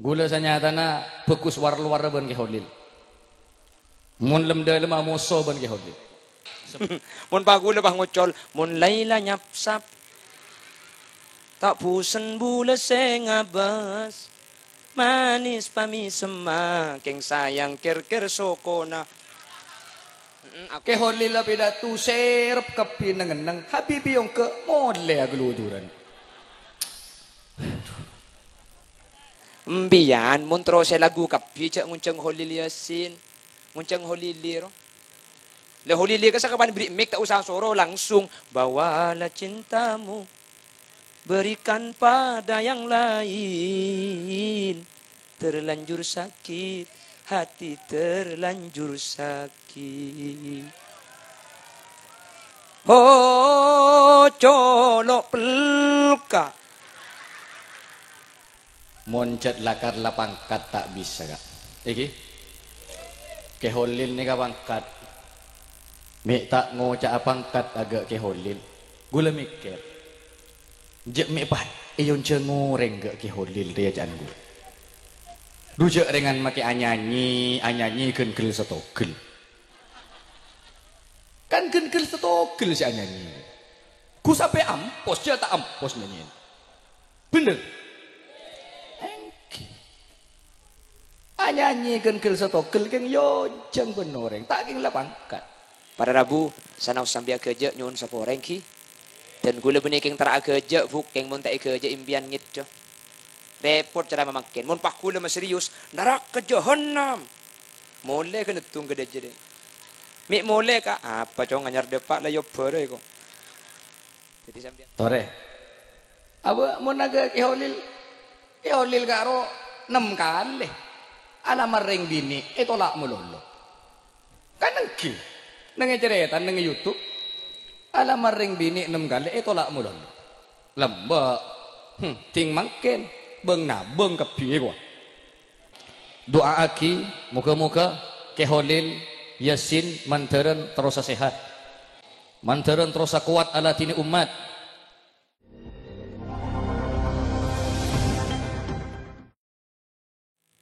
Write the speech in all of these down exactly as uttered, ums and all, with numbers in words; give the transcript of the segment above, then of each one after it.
Ghulâ sanyatana bhâghus war-lowarra bân Kè Kholil. Mon lem-dhâlemma moso bân Kè Kholil. Mon pa ghulâ pas ngocol, mon Laila nyapsap. Ta' busen bulâ sè ngabâs. Manis pamèsemma, kèng sayang kèr-kèr sokona. Mm-mm, ak- Kè Kholil la pidato serep kabbhi neng-enneng. Habibi ongghâ molè aghâludhuran. Empiyan mon terro sè lagu kabbhi jhâ' ngonjhâng Kholil Yasin, ngonjhâng Kholili ro. La Kholili ka sakabân bherri' mik ta' osa soro langsung, "Bawalah cintamu, berikan pada yang lain, terlanjur sakit, hati terlanjur sakit." Ho, colo' pelka. Mon jhât lakar la pangkat ta' bisa, Ka'. Èngghi. Kè Kholil nèka pangkat. Mè' ta' ngoca'a pangkat aghâ' Kè Kholil. Ghulâ mèkkèr. Jhâ' mè' pas èyonjhâng orèng ghâ' Kè Kholil rèya ca'na ghulâ. Dhu jhâ' rèngan makè anyanyi, anyanyi ghân ghel satoghel. Kan ghân ghel satoghel sè anyanyi. Ghu sampè' ampos, jhâ' ta' ampos nyanyina. Bhender? Èngghi. Anyanyi ghân ghel satoghel kèng èyonjhâng bân orèng, ta' kèng la pangkat. Para rabu, sanaos sampè' aghâjâ' nyo'on sapora èngghi. Dan ghulâ bânnè kèng tara aghâjâ', Bu', kèng mon ta' èghâjâ' èmpiyan ngèdhâ. Rèpot carana mangkèn. Mon pas ghulâ maserius, naraka jahannam. Molè ghâneddhung ghâdhâjâ rè. Mè' molè, Ka'. Apa, Cong, anyar dâpa' la èobâ rè, ko'. Dhâddhi sampèyan. Torè. Abâ' mon aghâ' Kè Kholil. Kè Kholil karo nem kalè. Alamar rèng binè' ètola' malolo. Kan èngghi. Neng è carèta, neng è YouTube. Alamar rèng binè' nem kalè ètola' malolo. Lambâ'. Hmm, dhing mangkèn. Bâng-nabâng kabbhi, ko'. Du'aaghi, moghâ-moghâ Kè Kholil Yasin mandhârân terrosa sehat. Mandhârân terrosa kowat aladhinè ommat.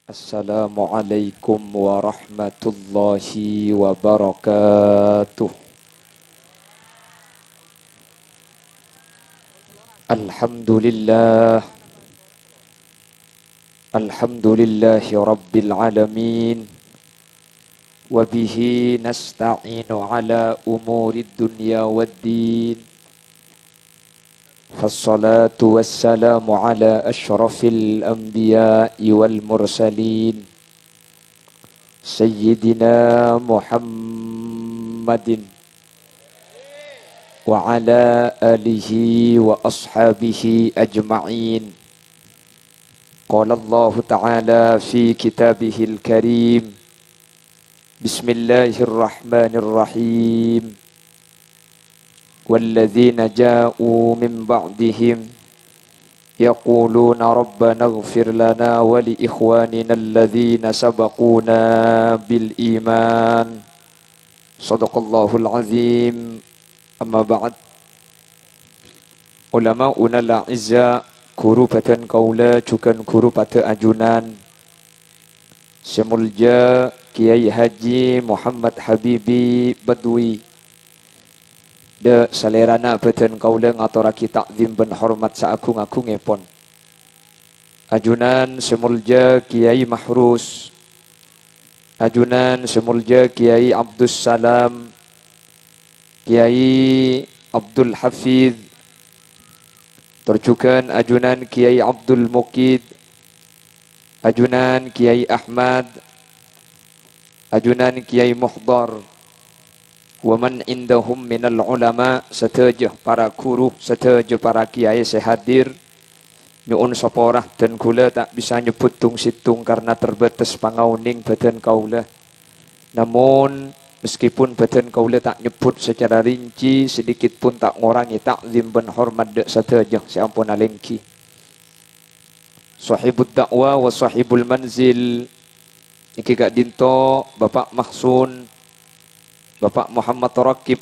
Assalamualaikum warahmatullahi wabarakatuh. Alhamdulillah. Alhamdulillahi rabbil alamin. Wa bihi nasta'inu ala umurid dunya waddin. Fassalatu wassalamu ala asyrafil anbiya'i wal mursalin, Sayyidina Muhammadin wa ala alihi wa ashabihi ajma'in. Qala Allahu ta'ala fi kitabihil karim, Bismillahirrahmanirrahim. Walladzina ja'u min ba'dihim yaquluna rabbana ighfir lana wa li ikhwanina alladzina sabaquna bil iman. Shadaqallahul azim. Amma ba'd. Ulama'unal a'izza, ghuru bhâdhân kaulâ jhughân ghuru padâ ajunan. Sè molja Kiai Haji Muhammad Habibi Badwi. Dâ' salèrana bhâdhân kaulâ ngatorraghi ta'zim bân hormat saagung-agungngèpon. Ajunan sè molja Kiai Mahrus. Ajunan sè molja Kiai Abdus Salam. Kiai Abdul Hafiz. Tor jhughân ajunan Kiai Abdul Mukid. Ajunan Kiai Ahmad, ajunan Kiai Muhdhar, wa man indahum minal ulama, sadhâjâ para ghuru, sadhâjâ para kiai sè hadir, nyo'on sapora, dân kaulâ ta' bisa nyebbhut tong-sèttong karna terbatas pangaonèng bhâdhân kaulâ. Namon, meskipun bhâdhân kaulâ ta' nyebbhut sacara rinci, sedikit pun ta' ngorangè ta'zim bân hormat dâ' sadhâjâ sè ampon alèngghi. Shahibud da'wah wa shahibul manzil, nèkè ka'dinto Bapak Mahsun, Bapak Muhammad Raqib,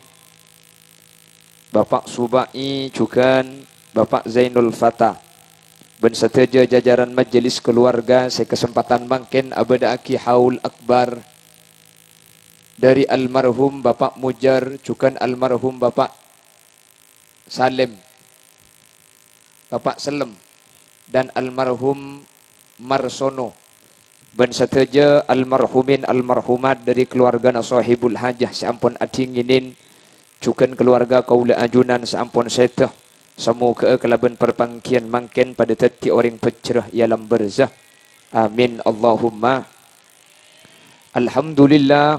Bapak Suba'i, jhughân Bapak Zainul Fatah. bân sadhâjâ jajaran majelis kaluwarga sè kasempadhân mangkèn abâdâ'aghi haul akbar dhâri almarhum Bapa' Mujar jhughân almarhum Bapa' Salem, Bapa' Sellem, dan almarhum Marsono, bân sadhâjâ almarhumin almarhumat dhâri kaluwargana Sohibul Hajah sè ampon adhinginin, jhughân kaluwarga kaulâ ajunan sè ampon sèdhâ. Samoghâ'â kalabân parpangghiyân mangkèn padâ dhâddhi orèng bhâjjhrâ è alam barzah. Amin, Allahumma. Alhamdulillah,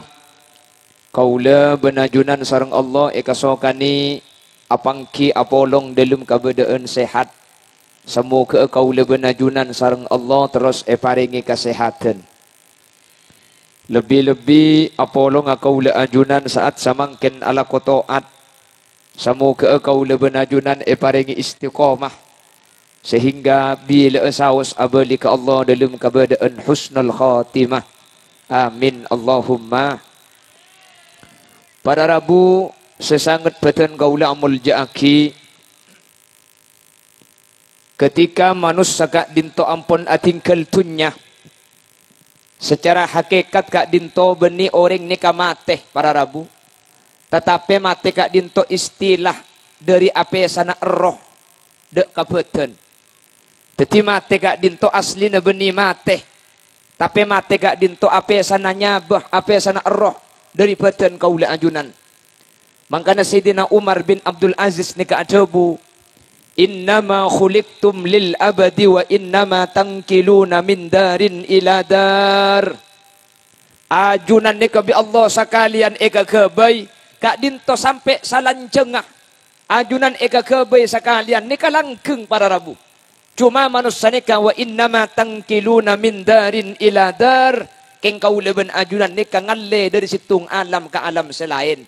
kaulâ bân ajunan sareng Allah èkasokanè apangghi apolong dhâlem kabâdâ'ân sehat. Samoghâ'â kaulâ bân ajunan sareng Allah terros èparèngè kasehadhân. Lebbi-lebbi apolonga kaulâ ajunan sa'at samangkèn alako to'at. Samoghâ'â kaulâ bân ajunan èparèngè istiqomah, sehingga bilâ'â saos abâli ka Allah dhâlem kabâdâ'ân husnul khatimah. Amin, Allahumma. Para rabu sè sanget bâdhân kaulâ amoljâ'aghi, ketika manossa ka'dinto ampon adhingghâl dhunnya, sacara hakikat ka'dinto bânnè orèng nèka matè, para rabu. Tatapè matè ka'dinto istilah dhâri apèsana erroh dâ' ka bâdân. Dhâddhi matè ka'dinto aslina bânnè matè, tapè matè ka'dinto apèsana nyabâ, apèsana erroh dhâri bâdân kaulâ ajunan. Mangkana Sayyidina Umar bin Abdul Aziz nèka adhâbu, "Innama khuliqtum lil abadi wa innama tanqiluna min darin ila dar." Ajunan nèka bi' Allah sakalèyan èkaghâbây ka'dinto sampè' salanjhângnga. Ajunan èkaghâbây sakalèyan nèka langghâng para rabu. Coma manossa nèka, "Wa innama tanqiluna min darin ila dar." Kèng kaulâ bân ajunan nèka ngallè dhâri sèttong alam ka alam sè laèn.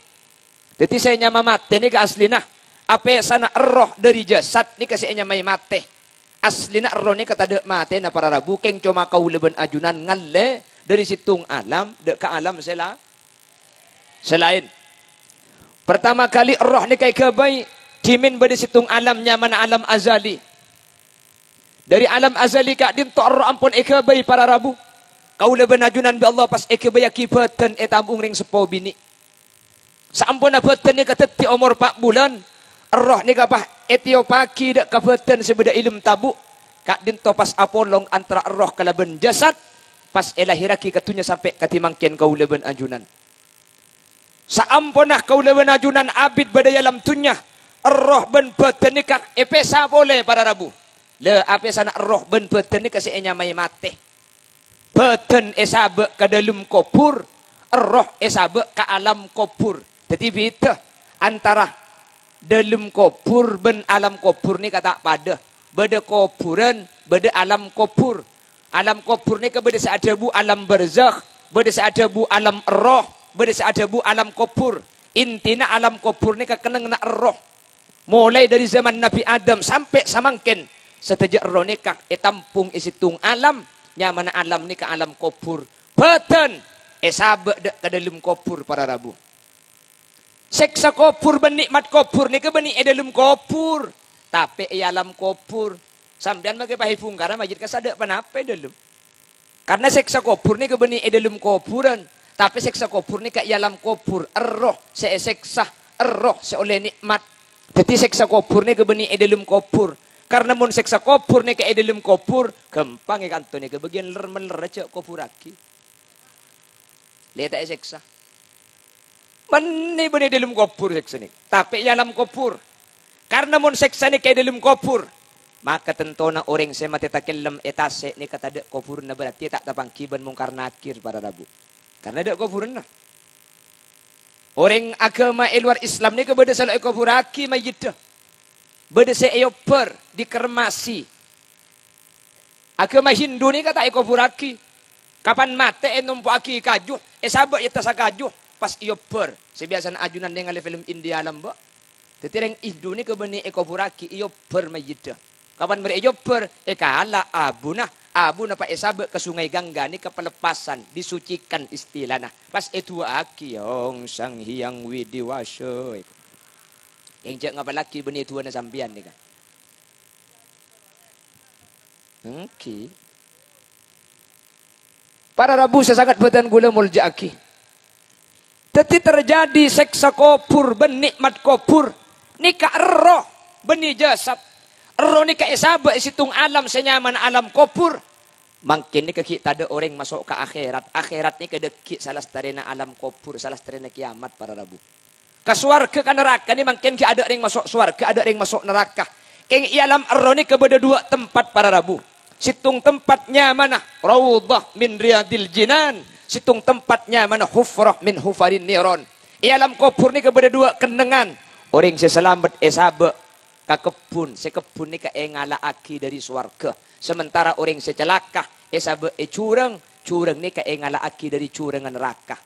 Dhâddhi sè ènyama matè nèka aslina apèsana erroh dhâri jasad nèka sè ènyamaè matè. Aslina erroh nèka tadâ' matèna para rabu, kèng coma kaulâ bân ajunan ngallè dhâri sèttong alam dâ' ka alam sè la-, sè laèn. Partama kalè erroh nèka èghâbây, dhimèn bâdâ sèttong alam nyamana alam azali. Dhâri alam azali ka'dinto erroh ampon èghâbây para rabu. Kaulâ bân ajunan bi' Allah pas èghâbâyyaghi bâdân ètabung rèng seppo binè'. Saamponna bâdân nèka dhâddhi omor pa' bulân, erroh nèka pas ètèyoppaghi dâ' ka bâdân sè bâdâ è dâlem tabu'. Ka'dinto pas apolong antara erroh kalabân jasad, pas èlahèrraghi ka dhunnya sampè' kadhi mangkèn kaulâ bân ajunan. Saamponna kaulâ bân ajunan abit bâdâ è alam dhunnya, erroh bân bâdân nèka èpèsa polè para rabu. La, apèsana erroh bân bâdân nèka sè ènyamaè matè. Bâdân èsabâ' ka dâlem kobhur, erroh èsabâ' ka alam kobhur. Dhâddhi bhidhâ antara dâlem kobhur bân alam kobhur nèka ta' padâ. Bâdâ kobhurân, bâdâ alam kobhur. Alam kobhur nèka bâdâ sè adhâbu alam barzakh, bâdâ sè adhâbu alam erroh, bâdâ sè adhâbu alam kobhur. Intina alam kobhur nèka kennengnganna erroh. Molaè dhâri zaman Nabbhi Adam sampè' samangkèn, sadhâjâ erroh nèka ètampong è sèttong alam, nyamana alam nèka alam kobhur. Bâdân èsabâ' dâ' ka dâlem kobhur, para rabu. Sèksa kobhur bân nè'mat kobhur nèka bânnè è dâlem kobhur, tapè è alam kobhur. Sampèyan maghi pahè bhungkara mayyit kassa' dâ' ponapa è dâlem. Karna sèksa kobhur nèka bânnè è dâlem kobhurân, tapè sèksa kobhur nèka è alam kobhur, erroh sè èsèksa, erroh sè ollè nè'mat. Dhâddhi sèksa kobhur nèka bânnè è dâlem kobhur. Karna mon sèksa kobhur nèka è dâlem kobhur, ghâmpang è kanto nèka bâgiyân ler-meller jhâ' kobhurraghi. Lè ta' èsèksa. Mennè bânnè è dâlem kobhur sèksanè. Tapè è alam kobhur. Karna mon sèksanè è dâlem kobhur, maka tantona orèng sè matè takellem è tasè' nèka tadâ' kobhurânna, berarti ta' tapangghi bân Mungkar Nakir, para rabu. Karna dâ' kobhurânna. Orèng aghâma è lowar Islam nèka bâdâ sè la èkobhurraghi mayyiddhâ. Bâdâ sè èobbhâr, dikremasi. Aghâma Hindu nèka ta' èkobhurraghi. Kapan matè ènompo'aghi kaju, èsabâ' è attassa kaju, pas èobbhâr. Sè biyasana ajunan nèngalè film India lambâ'. Dhâddhi rèng Hindu nèka bânnè èkobhurraghi, èobbhâr mayyiddhâ. Kapan marè èobbhâr, èkala' abuna, abuna pas èsabâ' ka Sungai Gangga nèka pelepasan, disucikan istilana. Pas èdu'aaghi, "Ong Sang Hyang Widiwasa." Ènjhâ' ngapallaghi bânnè du'ana sampèyan nèka. Èngghi. Para rabu sè sanget bâdhân kaulâ molja'aghi. Dhâddhi terjadi sèksa kobhur bân nè'mat kobhur. Nèka erroh bânnè jasad. Erroh nèka èsabâ' è sèttong alam sè nyamana alam kobhur. Mangkèn nèka ghi' tadâ' orèng maso' ka akhèrat. Akhèrat nèka dhâggi' salastarèna alam kobhur, salastarèna kèyamat, para rabu. Ka sowarghâ, ka naraka nè mangkèn ghi' adâ' rèng maso' sowarghâ, adâ' rèng maso' naraka. Kèng è alam erroh nèka bâdâ duwâ' tempat, para rabu. Sèttong tempat nyamana Raudhah min Riyadil Jinan, sèttong tempat nyamana Hufrah min Hufarin Niran. È alam kobhur nèka bâdâ duwâ' kennengngan. Orèng sè salamet èsabâ' ka kebbhun, sè kebbhun nèka èngala'aghi dâri sowarghâ. Sementara orèng sè calaka èsabâ' è jhurâng, jhurâng nèka èngala'aghi dâri jhurângnga naraka.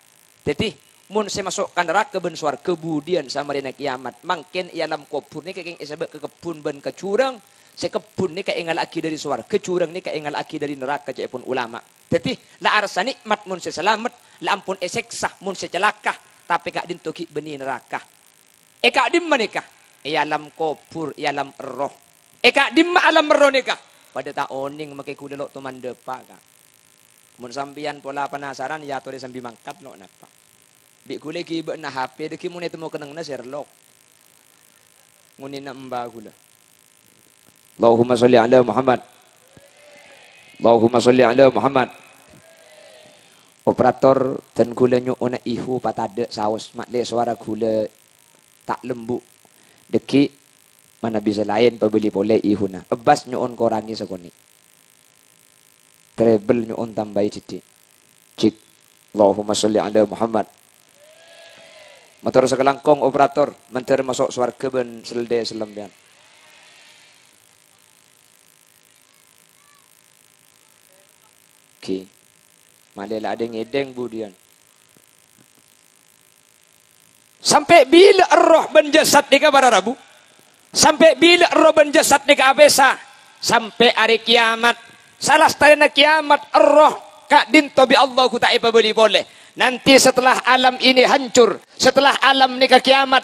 Dhâddhi, mon sè maso' ka naraka bân sowarghâ budiyân samarèna kèyamat, mangkèn è alam kobhur nèka kèng èsabâ' ka kebbhun bân ka jhurâng, sè kebbhun nèka èngala'aghi dâri sowarghâ, jhurâng nèka èngala'aghi dâri naraka, ca'èpon ulama. Dhâddhi, la arassa nè'mat mon sè salamet, la ampon èsèksa mon sè calaka, tapè ka'dinto ghi' bânnè naraka. È ka'dimma nèka? È alam kobhur, è alam erroh. È ka'dimma alam erroh nèka? Padâ ta' onèng, makè kaulâ lo' tomandhâpa', Ka'. Mon sampèyan pola penasaran, ya atorè sambi mangkat, lo' napa. Bi' kaulâ ghi' bâ'na H P, dhâggi' mon ètemmo kennengnganna serlok. Ngonèna emba kaulâ. Allahumma sholli ala Muhammad. Allahumma sholli ala Muhammad. Operator, dân kaulâ nyo'ona ihu patadâ' saos, ma'lè sowara kaulâ ta' lembu'. Dhâggi' manabi sè laèn pabâli polè ihuna. Ebbas nyo'on korangè sakonè'. Treble nyo'on tambâi dhiddhi'. Cik. Allahumma sholli ala Muhammad. Mator sakalangkong operator, mandhâr maso' sowarghâ bân sèldhâ sampèyan. Ghi. Malè la adheng-ngedheng budiyân. Sampè' bilâ erroh bân jasad nèka para rabu? Sampè' bilâ erroh bân jasad nèka apèsa? Sampè' arè kèyamat. Salastarèna kèyamat erroh ka'dinto bi' Allah ghu ta' èpabâli polè. Nanti setelah alam ini hancur, setelah alam nèka kèyamat,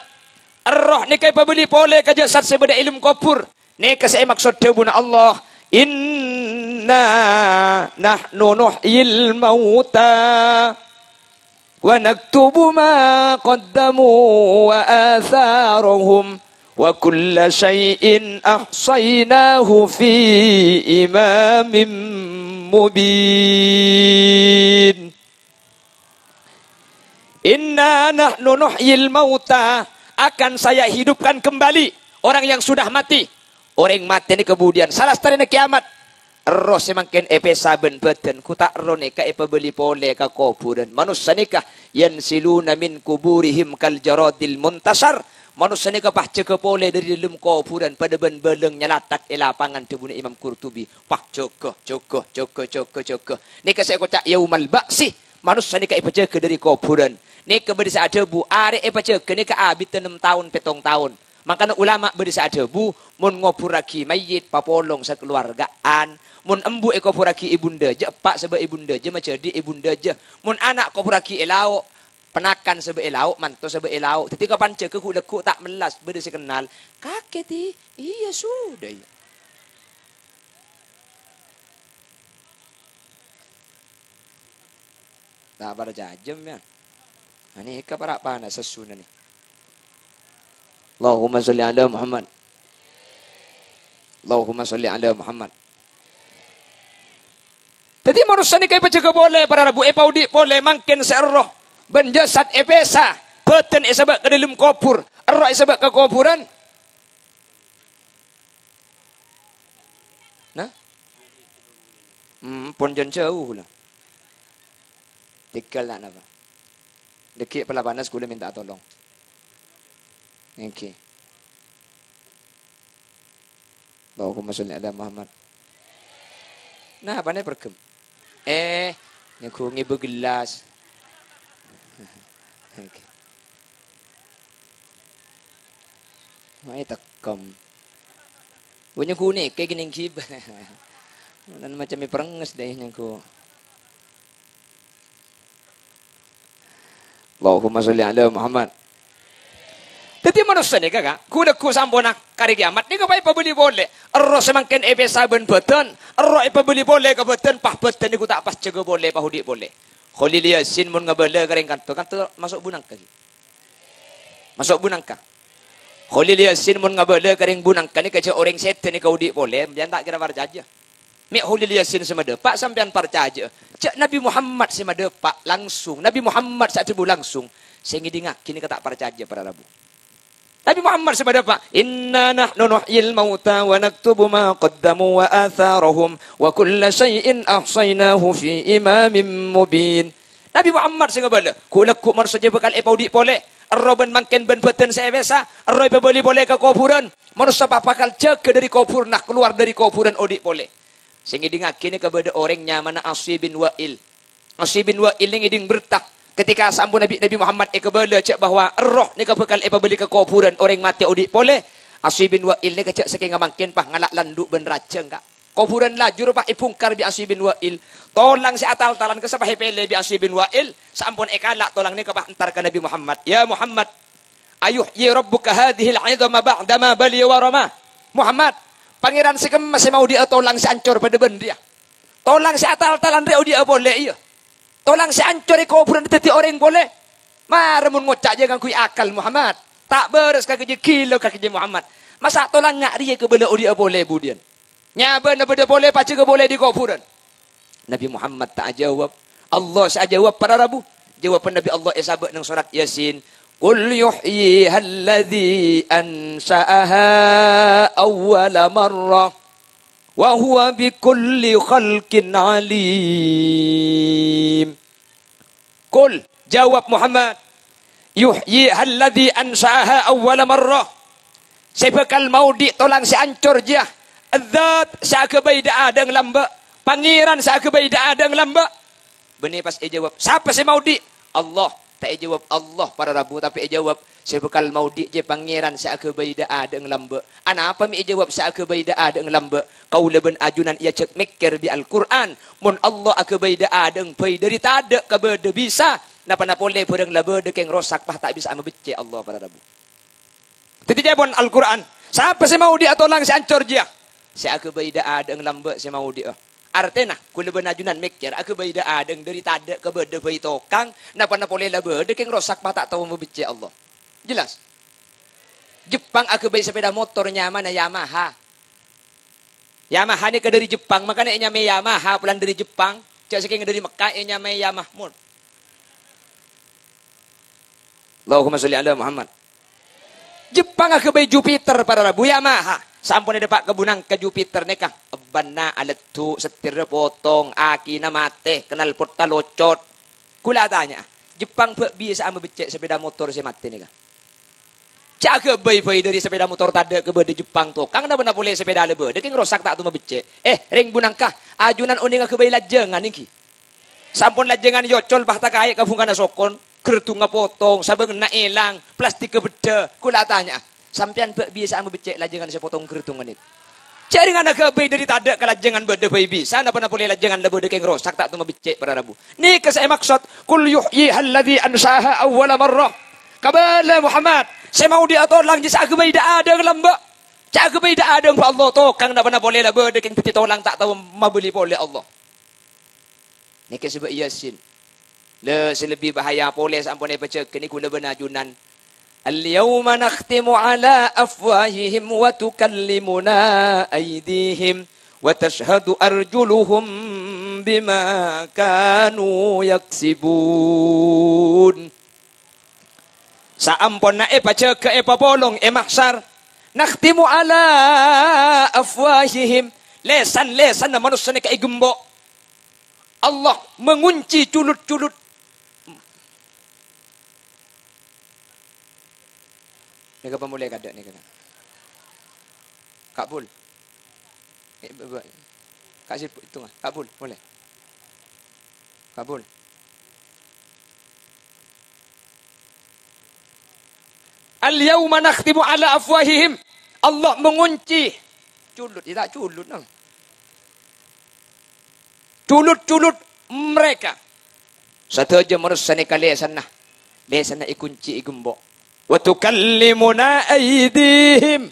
erroh nèka èpabâli polè ka jasad sè bâdâ è lem kobhur. Nèka sè èmaksod dhâbuna Allah, "Inna nahnu nuhyil mauta wa naktubu ma qaddamu wa atharahum wa kulla syai'in ahsaynahu fi imamin mubin." "Inna nahnu nuhyil mauta," akan Saya hidupkan kembali orang yang sudah mati. Orèng matè nèka budiyân, salastarèna kèyamat. Erroh sè mangkèn èpèsa bân bhâdhân, ghu ta' erroh nèka èpabâli polè ka kobhurân. Manossa nèka, "Yansiluna min kuburihim kal jaradil muntashar." Manossa nèka pas jâgâ polè dâri dâlem kobhurân, padâ bân bâlâng nyalathak è lapangan, dhâbuna Imam Qurtubi. Pas jâgâ, jâgâ, jâgâ, jâgâ, jâgâ. Nèka sè èkoca' yaumal ba'si. Manossa nèka èpajâgâ dâri kobhurân. Nèka bâdâ sè adhâbu, arè èpajâgâ nèka abiddhâ nem taon, pèttong taon. Mangkana ulama bâdâ sè adhâbu, mon ngobhurraghi mayyit, papolong sakaluwarga'an. Mon embu' èkobhurraghi è bundâjâ, eppa' sabâ' è bundâjâ, majhâdhi' è bundâjâ. Mon ana' kobhurraghi è lao', panakan sabâ' è lao', manto sabâ' è lao'. Dhâddhi kapan jâgâ ghu'-, lagghu' ta' mellas, bâdâ sè kennal. "Kakè, Ti?" "Iyâ, sudah, iyâ." Ta' parcajâ, sampèyan. Nah, nèka para' panas sessuna nè. Allahumma sholli ala Muhammad. Allahumma sholli ala Muhammad. Dhâddhi, manossa nèka èpajâgâ polè, para rabu, èpaodi' polè, mangkèn sè erroh bân jasad èpèsa, bhâdhân èsabâ' ka dâlem kobhur, erroh èsabâ' ka kobhurân. Nah? Hmm, pon jân jhâu kaulâ. Tèghâl ta' napa. Dhâggi' pola panas kaulâ mènta'a tolong. Èngghi. Allahumma sholli ala Muhammad. Nah, apana pèrghembhâ? Eh, nyangghu ngibâ gellas. Èngghi. Maè tekkem. Bâ nyangghu nèka ghi nèng ghibâ. Mon macem è prengnges dâi nyangghu. Allahumma sholli ala Muhammad. Dhâddhi manossa nèka, Ka', ghu-lagghu samponna ka arè kèyamat nèka pas èpabâli polè. Erroh sè mangkèn èpèsa bân bhâdhân, erroh èpabâli polè ka bhâdhân, pas bhâdhân nèko ta' pas jâgâ polè, pas odi' polè. Kholil Yasin mon ngabâlâ ka rèng kanto, kanto maso' bu nangka, ghi. Maso' bu nangka. Kholil Yasin mon ngabâlâ ka rèng bu nangka nèka jhâ' orèng sèdhâ nèka odi' polè, sampèyan ta' kèra parcajâ. Mè' Kholil Yasin sè madhâpa', sampèyan parcajâ'â. Jhâ' Nabi Muhammad sè madhâpa' langsung, Nabi Muhammad sè adhâbu langsung, sè ngèdingngaghi nèka ta' parcajâ, para rabu. Nabi Muhammad sè madhâpa', "Inna nahnu nuhyil mauta wa naktubu ma qaddamu wa atharahum wa kulla syai'in ahsaynahu fi imamin mubin." Nabi Muhammad sè ngabâlâ, ghu-lagghu manossa jhâ' bhâkal èpaodi' polè. Erroh bân mangkèn bân bhâdhân sè èpèsa, erroh èpabâli polè ka kobhurân. Manossa pa-, bhâkal jâgâ dâri kobhurân, keluar dâri kobhurân odi' polè. Sè ngèdingngaghi nèka bâdâ orèng nyamana Asy bin Wa'il. Asy bin Wa'il nèka ngèding berta. Ketika sampon Nabi, Nabi Muhammad èkabâlâ jhâ' bahwa erroh nèka bhâkal èpabâli ka kobhurân, orèng matè odi' polè. Asy bin Wa'il nèka jhâ' sakènga mangkèn pas ngala' landhu' bân rajâng, Ka'. Kobhurân laju ropa èbhungkar bi' Asy bin Wa'il. Tolang sè atal-talan kassa' pas èpèlè bi' Asy bin Wa'il. Sampon èkala' tolang nèka pas entar ka Nabi Muhammad. "Ya Muhammad, ayuhyi rabbuka hadzihil 'idhama ba'dama baliya wa rama?" Muhammad, Pangèran sè kemma sè maodi'â tolang sè ancor padâ bân rèya? Tolang sè atal-talan rè odi'â polè, iyâ. Tolang sè ancor è kobhurân dhâddhi orèng polè. Mara mon ngoca' jhâ' ngangghuy akal, Muhammad. Ta' bârâs kakè jiyâ, ghilâ kakè jiyâ, Muhammad. Masa' tolang nga' rèya kabâlâ odi'â polè budiyân? Nyabâna bâdâ polè, pajâgâ polè dâri kobhurân. Nabi Muhammad ta' ajâwâb. Allah sè ajâwâb, para rabu. Jâwâbhân Nabi Allah èsabâ' neng sorat Yasin. "Qul yuhyihalladzi ansha'aha awwala marrah, wa huwa bikulli khalqin alim." Qul, jâwâb Muhammad, "Yuhyihalladzi ansha'aha awwala marrah." Sè bhâkal maodi' tolang sè ancor jiyâ, Dzat sè aghâbây dâ'-adâ'âng lambâ', Pangèran sè aghâbây dâ'-adâ'âng lambâ'. Bânnè pas èjâwâb, "Sapa sè maodi'?" "Allah." Ta' èjâwâb Allah, para rabu, tapè èjâwâb, "Sè bhâkal maodi' jiyâ Pangèran sè aghâbây dâ'-adâ'âng lambâ'." Anapa mè' èjâwâb, "Sè aghâbây dâ'-adâ'âng lambâ'"? Kaulâ bân ajunan èajhâk mèkkèr bi' Al-Qur'an. Mon Allah aghâbây dâ'-adâ'âng bhâi dâri tadâ' ka bâdâ bisa, napa-napa polè bhârâng la bâdâ kèng rosak, pas ta' bisa'a mabeccè' Allah, para rabu. Dhâddhi ca'èpon Al-Qur'an, "Sapa sè maodi'â tolang sè ancor jiyâ?" "Sè aghâbây dâ'-adâ'âng lambâ' sè maodi'â." Artèna, kaulâ bân ajunan mèkkèr, aghâbây dâ'-adâ'âng dâri tadâ' ka bâdâ bhâi tokang, napa-napa polè la bâdâ kèng rosak, pas ta' tao mabeccè' Allah. Jelas? Jepang aghâbây sapèda motor nyamana Yamaha. Yamaha nèka dâri Jepang, makana ènyamaè Yamaha, polana dâri Jepang. Jhâ' sakèng dâri Mekkah ènyamaè Yamahmud. Allahumma sholli ala Muhammad. Jepang aghâbây Jupiter, para rabu, Yamaha. Sampon èdâpa' ka bu nangka Jupiter nèka. Bânna aleddhu', settirra potong, akina matè, knalpotta locot. Kaulâ atanya'a, Jepang bâ' bisa'a mabeccè' sapèda motor sè matè nèka? Jhâ' aghâbây bhâi dâri sapèda motor tadâ' ka bâdâ Jepang tokang, napa-napa polè sapèda la bâdâ kèng rosak, ta' tao mabeccè'. Eh, rèng bu nangka, ajunan onèng aghâbây lajângan ènggi? Sampon lajângan èocol, pas takaè' ka bhungkana sokon, ghârdhungnga potong, sabângenna èlang, plastikka beddhâ. Kaulâ atanya'a, sampèyan bâ' bisa'a mabeccè' lajângan sè potong ghârdhung nèka? Jhâ' rèng aghâbây dâri tadâ' ka lajângan bâdâ bhâi bisa, napa-napa polè lajângan la bâdâ kèng rosak, ta' tao mabeccè', para rabu. Nèka sè èmaksod, "Qul yuhyihalladzi ansha'aha awwala marrah." Kabâlâ Muhammad, sè maodi'â tolang jiyâ sè aghâbây dâ'-adâ'âng lambâ'. Jhâ' aghâbây dâ'-adâ'âng bâ' Allah tokang, napa-napa polè la bâdâ kèng dhâddhi tolang, ta' tao mabâli polè Allah. Nèka sè bâ' Yasin. La, sè lebbi bahaya polè sampon èpajâgâ nèka kaulâ bân ajunan. "Al-yauma nakhtimu ala afwahihim wa tukallimuna aydihim wa tashhadu arjuluhum bima kanu yaksibun." Saamponna èpajâgâ èpapolong è mahsyar, "Nakhtimu ala afwahihim." Lèsan-lèsanna manossa nèka ègembo'. Allah mengunci culut-culut. Nèka pamolè kadâ' nèka. Kabul. Eh, ba-, ba-, Kak Sibuk, itu, Kak Bul, boleh. Kak Bul. "Al-yauma nakhtimu ala afwahihim." Allah mengunci. Culut, ya, tak culut, no. Culut-culut mereka. Sadhâjâ manossa nèka lèsanna. Lèsanna èkunci, ègembo'. "Wa tukallimuna aidihim."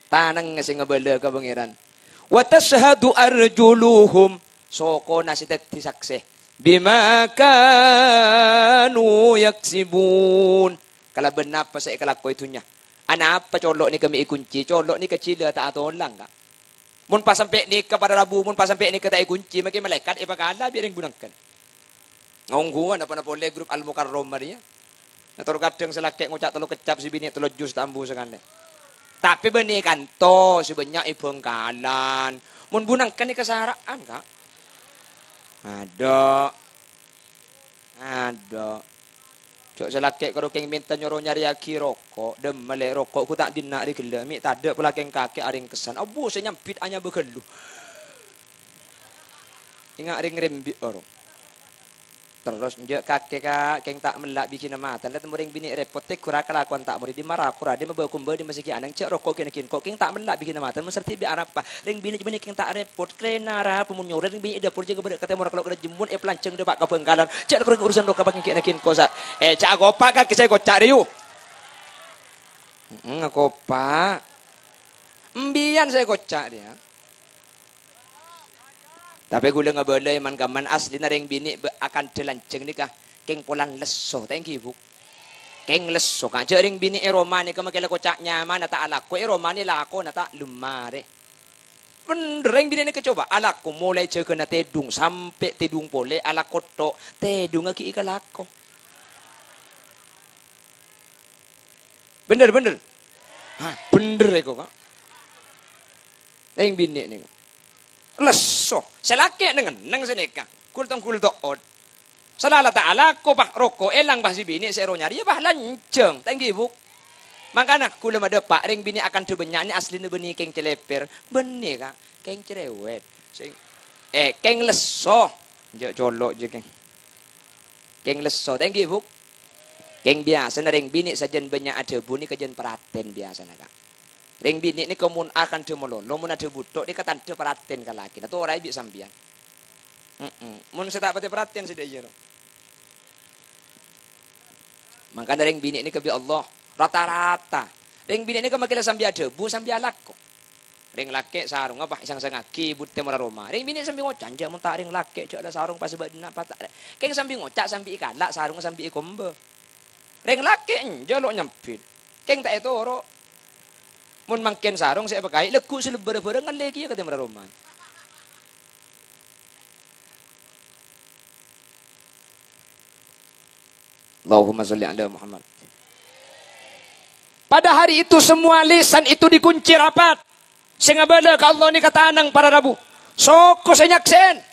Tanangnga sè ngabâlâ ka Pangèran. "Wa tasyhadu arjuluhum." Sokona sè dhâddhi saksè. "Bima kanu yaksibun." Kalabân napa sè èkalako è dhunnya. Anapa colo' nèka mè' èkunci? Colo' nèka jhilâ ta' atolang, Ka'. Mon pas sampè' nèka para rabu, mon pas sampè' nèka ta' èkunci, makè malaèkat èpakala bi' rèng bunangkèn. Ngongghuwân apa-napa polè grup Al-Mukarramah rèya. Nah, tor kadhâng sè lakè' ngoca' tello keccap, sè binè' tello jus ta' ambu sakalè. Tapè bânnè kanto sè bânnya' è Bhângkalan. Mon bunangkèn èkasara'an, Ka'. Adâ'. Adâ'. Jhâ' sè lakè' karo kèng mènta nyoro nyarèyaghi roko', dâmma lè' roko' ghu ta' dinna' rè ghellâ', mè' tadâ' pola kèng kakè arèngkessan. Abbhu sè nyambit anyabâ ghâllu. Enga' rèng rembi' oro. Terros, "Enjâ' kakè, Ka', kèng ta' mella' bigina matana, temmo rèng binè' repot, tegghur akalakon ta' morè, dimma rako, ra, dimma bâ-kumbâ, dimma sè ghi' anèng, jhâ' roko' kèna kèn ko', kèng ta' mella' bigina matana, mon sardhi bi' arapa, rèng binè' jâ' bânnè kèng ta' repot, krèna ra, pamon nyorè rèng binè' è dâpor jâgâ bâdâ ka tèmor, ka lo', ka jemmon, èpalancèng dâpa' ka Bhângkalan, jhâ' roko' rèng urusan roka bâ' kèna kèn ko', sa-, eh, jhâ' akopa' kakè sè koca' rèya." Heeh, akopa'. Embiyan sè koca' rèya. Tapè ghulâ ngabâlâ, è man-kamman, asllina rèng binè' bâ-, akandhâ lanjhâng nèka kèng polana lesso, ta' ènggi, Bu'? Kèng lesso, Ka'. Jhâ' rèng binè' è roma nèka makè la koca' nyamana ta' alako, è romana lakona ta' lem marè. Bhendher, rèng binè' nèka coba alako molaè jâgâna tèdung sampè' tèdung polè, alako tok, tèdungnga ghi' èkalako. Bhendher, bhendher. Hah, bhendher èko, Ka'. Rèng binè' nèko. Lesso. Sè lakè' neng-enneng sè nèka. Gul-tonggul to'ot. Salala ta' alako, pas roko' èlang, pas sè binè' sè ro nyarè, pas lanjhâng. Ta' ènggi, Bu'? Mangkana, ghulâ madâpa', rèng binè' akandhâ bânnya' nè asllina bânnè kèng cèlèpèr. Bânnè, Ka'. Kèng cerewet. Sè, eh, kèng lesso. Jhâ' colo' jâ, kèng. Kèng lesso, ta' ènggi, Bu'? Kèng biyasana rèng binè' sajân bânnya' adhâbu nèka jân paratèn biyasana, Ka'. Rèng binè' nèka mon akandhâ malolo, mon adhâbu tok nèka tandhâ paratèn ka lakèna, toraè bi' sampèyan. Heeh. Mon sè ta' patè paratèn sè dâ' iyâ, ro. Mangkana rèng binè' nèka bi' Allah, rata-rata. Rèng binè' nèka makè la sambi adhâbu, sambi alako. Rèng lakè' sarongnga pas èsang-sangngaghi bhuttè mora roma. Rèng binè' sambi ngoca', "Jhâ' mon ta' rèng lakè', jhâ' la sarong pas bâdâna pata'." Kèng sambi ngoca', sambi èkala', sarongnga sambi èkombâ. Rèng lakè' enjâ' lo' nyambit. Kèng ta' ètoro'. Mon mangkèn sarong sè èpakaè, lagghu' sè lebbârrâ bârâng ngallè kèya ka tèmorra roma. Allahumma sholli ala Muhammad. Pada hari itu semua lisan itu dikunci rapat. Sè ngabâlâ ka Allah nèka tanang para rabu. Soko sè nyaksè'è.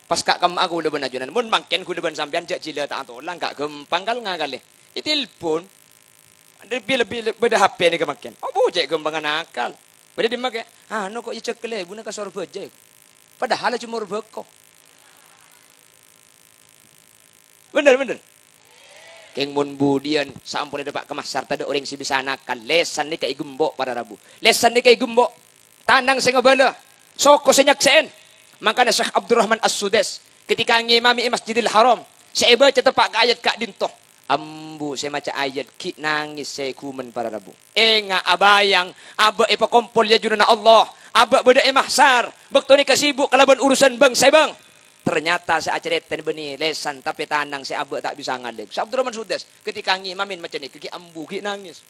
Pas ka' kemma'a kaulâ bân ajunan. Mon mangkèn kaulâ bân sampèyan jhâ' jhilâ ta' atolang, Ka', ghâmpang kal ngakalè. Ètelpon. Lebbi-lebbi bâdâ H P nèka mangkèn. Oh, bu, cè' ghâmpangan akal. Bâdâ dimma, Kè? Anu kok èjhâk kalèbunna ka Sorbhâjâ. Padahal coma bâko. Bhender, bhender. Kèng mon budiyân saamponna dâpa' ka mahsyar, tadâ' orèng sè bisa nakal. Lèsan nèka ègembo', para rabu. Lèsan nèka ègembo'. Tanang sè ngabâlâ. Soko sè nyaksè'è. Mangkana Syekh Abdurrahman As-Sudais, ketika ngimami è Masjidil Haram, sè èbâca teppa' ka ayat ka'dinto. Ambu sè maca ayat ghi' nangès sè ghumen, para rabu. Enga' abâjâng, abâ' èpakompol è ajunanna Allah. Abâ' bâdâ è mahsyar. Bâkto nèka sibuk kalabân urusan bâng-sèbâng. Ternyata sè acarètana bânnè lèsan, tapè tanang sè abâ' ta' bisa ngalèp. Syekh Abdurrahman Sudais, ketika ngimami maca nèka ghi' ambu, ghi' nangès.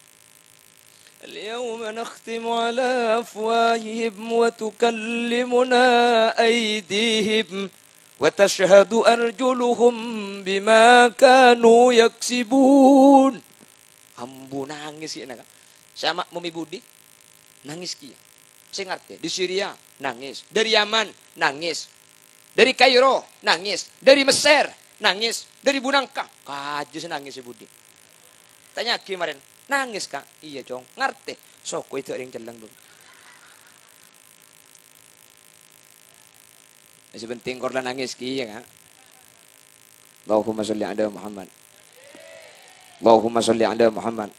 Al-yawma nakhtimu ala afwahihim wa tukallimuna aydihim wa tashhadu arjuluhum bima kanu yaksibun. Ambu nangès ghi' nèka. Sè makmum è budi nangès kèya. Sè ngartè, di Syria, nangès. Dari Yaman, nangès. Dari Kairo, nangès. Dari Mesir, nangès. Dari Bunangka, kajâ sè nangès è budi. Tanya'aghi marèn, "Nangès, Ka'?" "Iyâ, Cong." "Ngartè?" "Soko èdâ' rèng cellèng, Bung." Sè pentèng kor la nangès kèya, Ka'. Allahumma sholli ala Muhammad. Allahumma sholli ala Muhammad.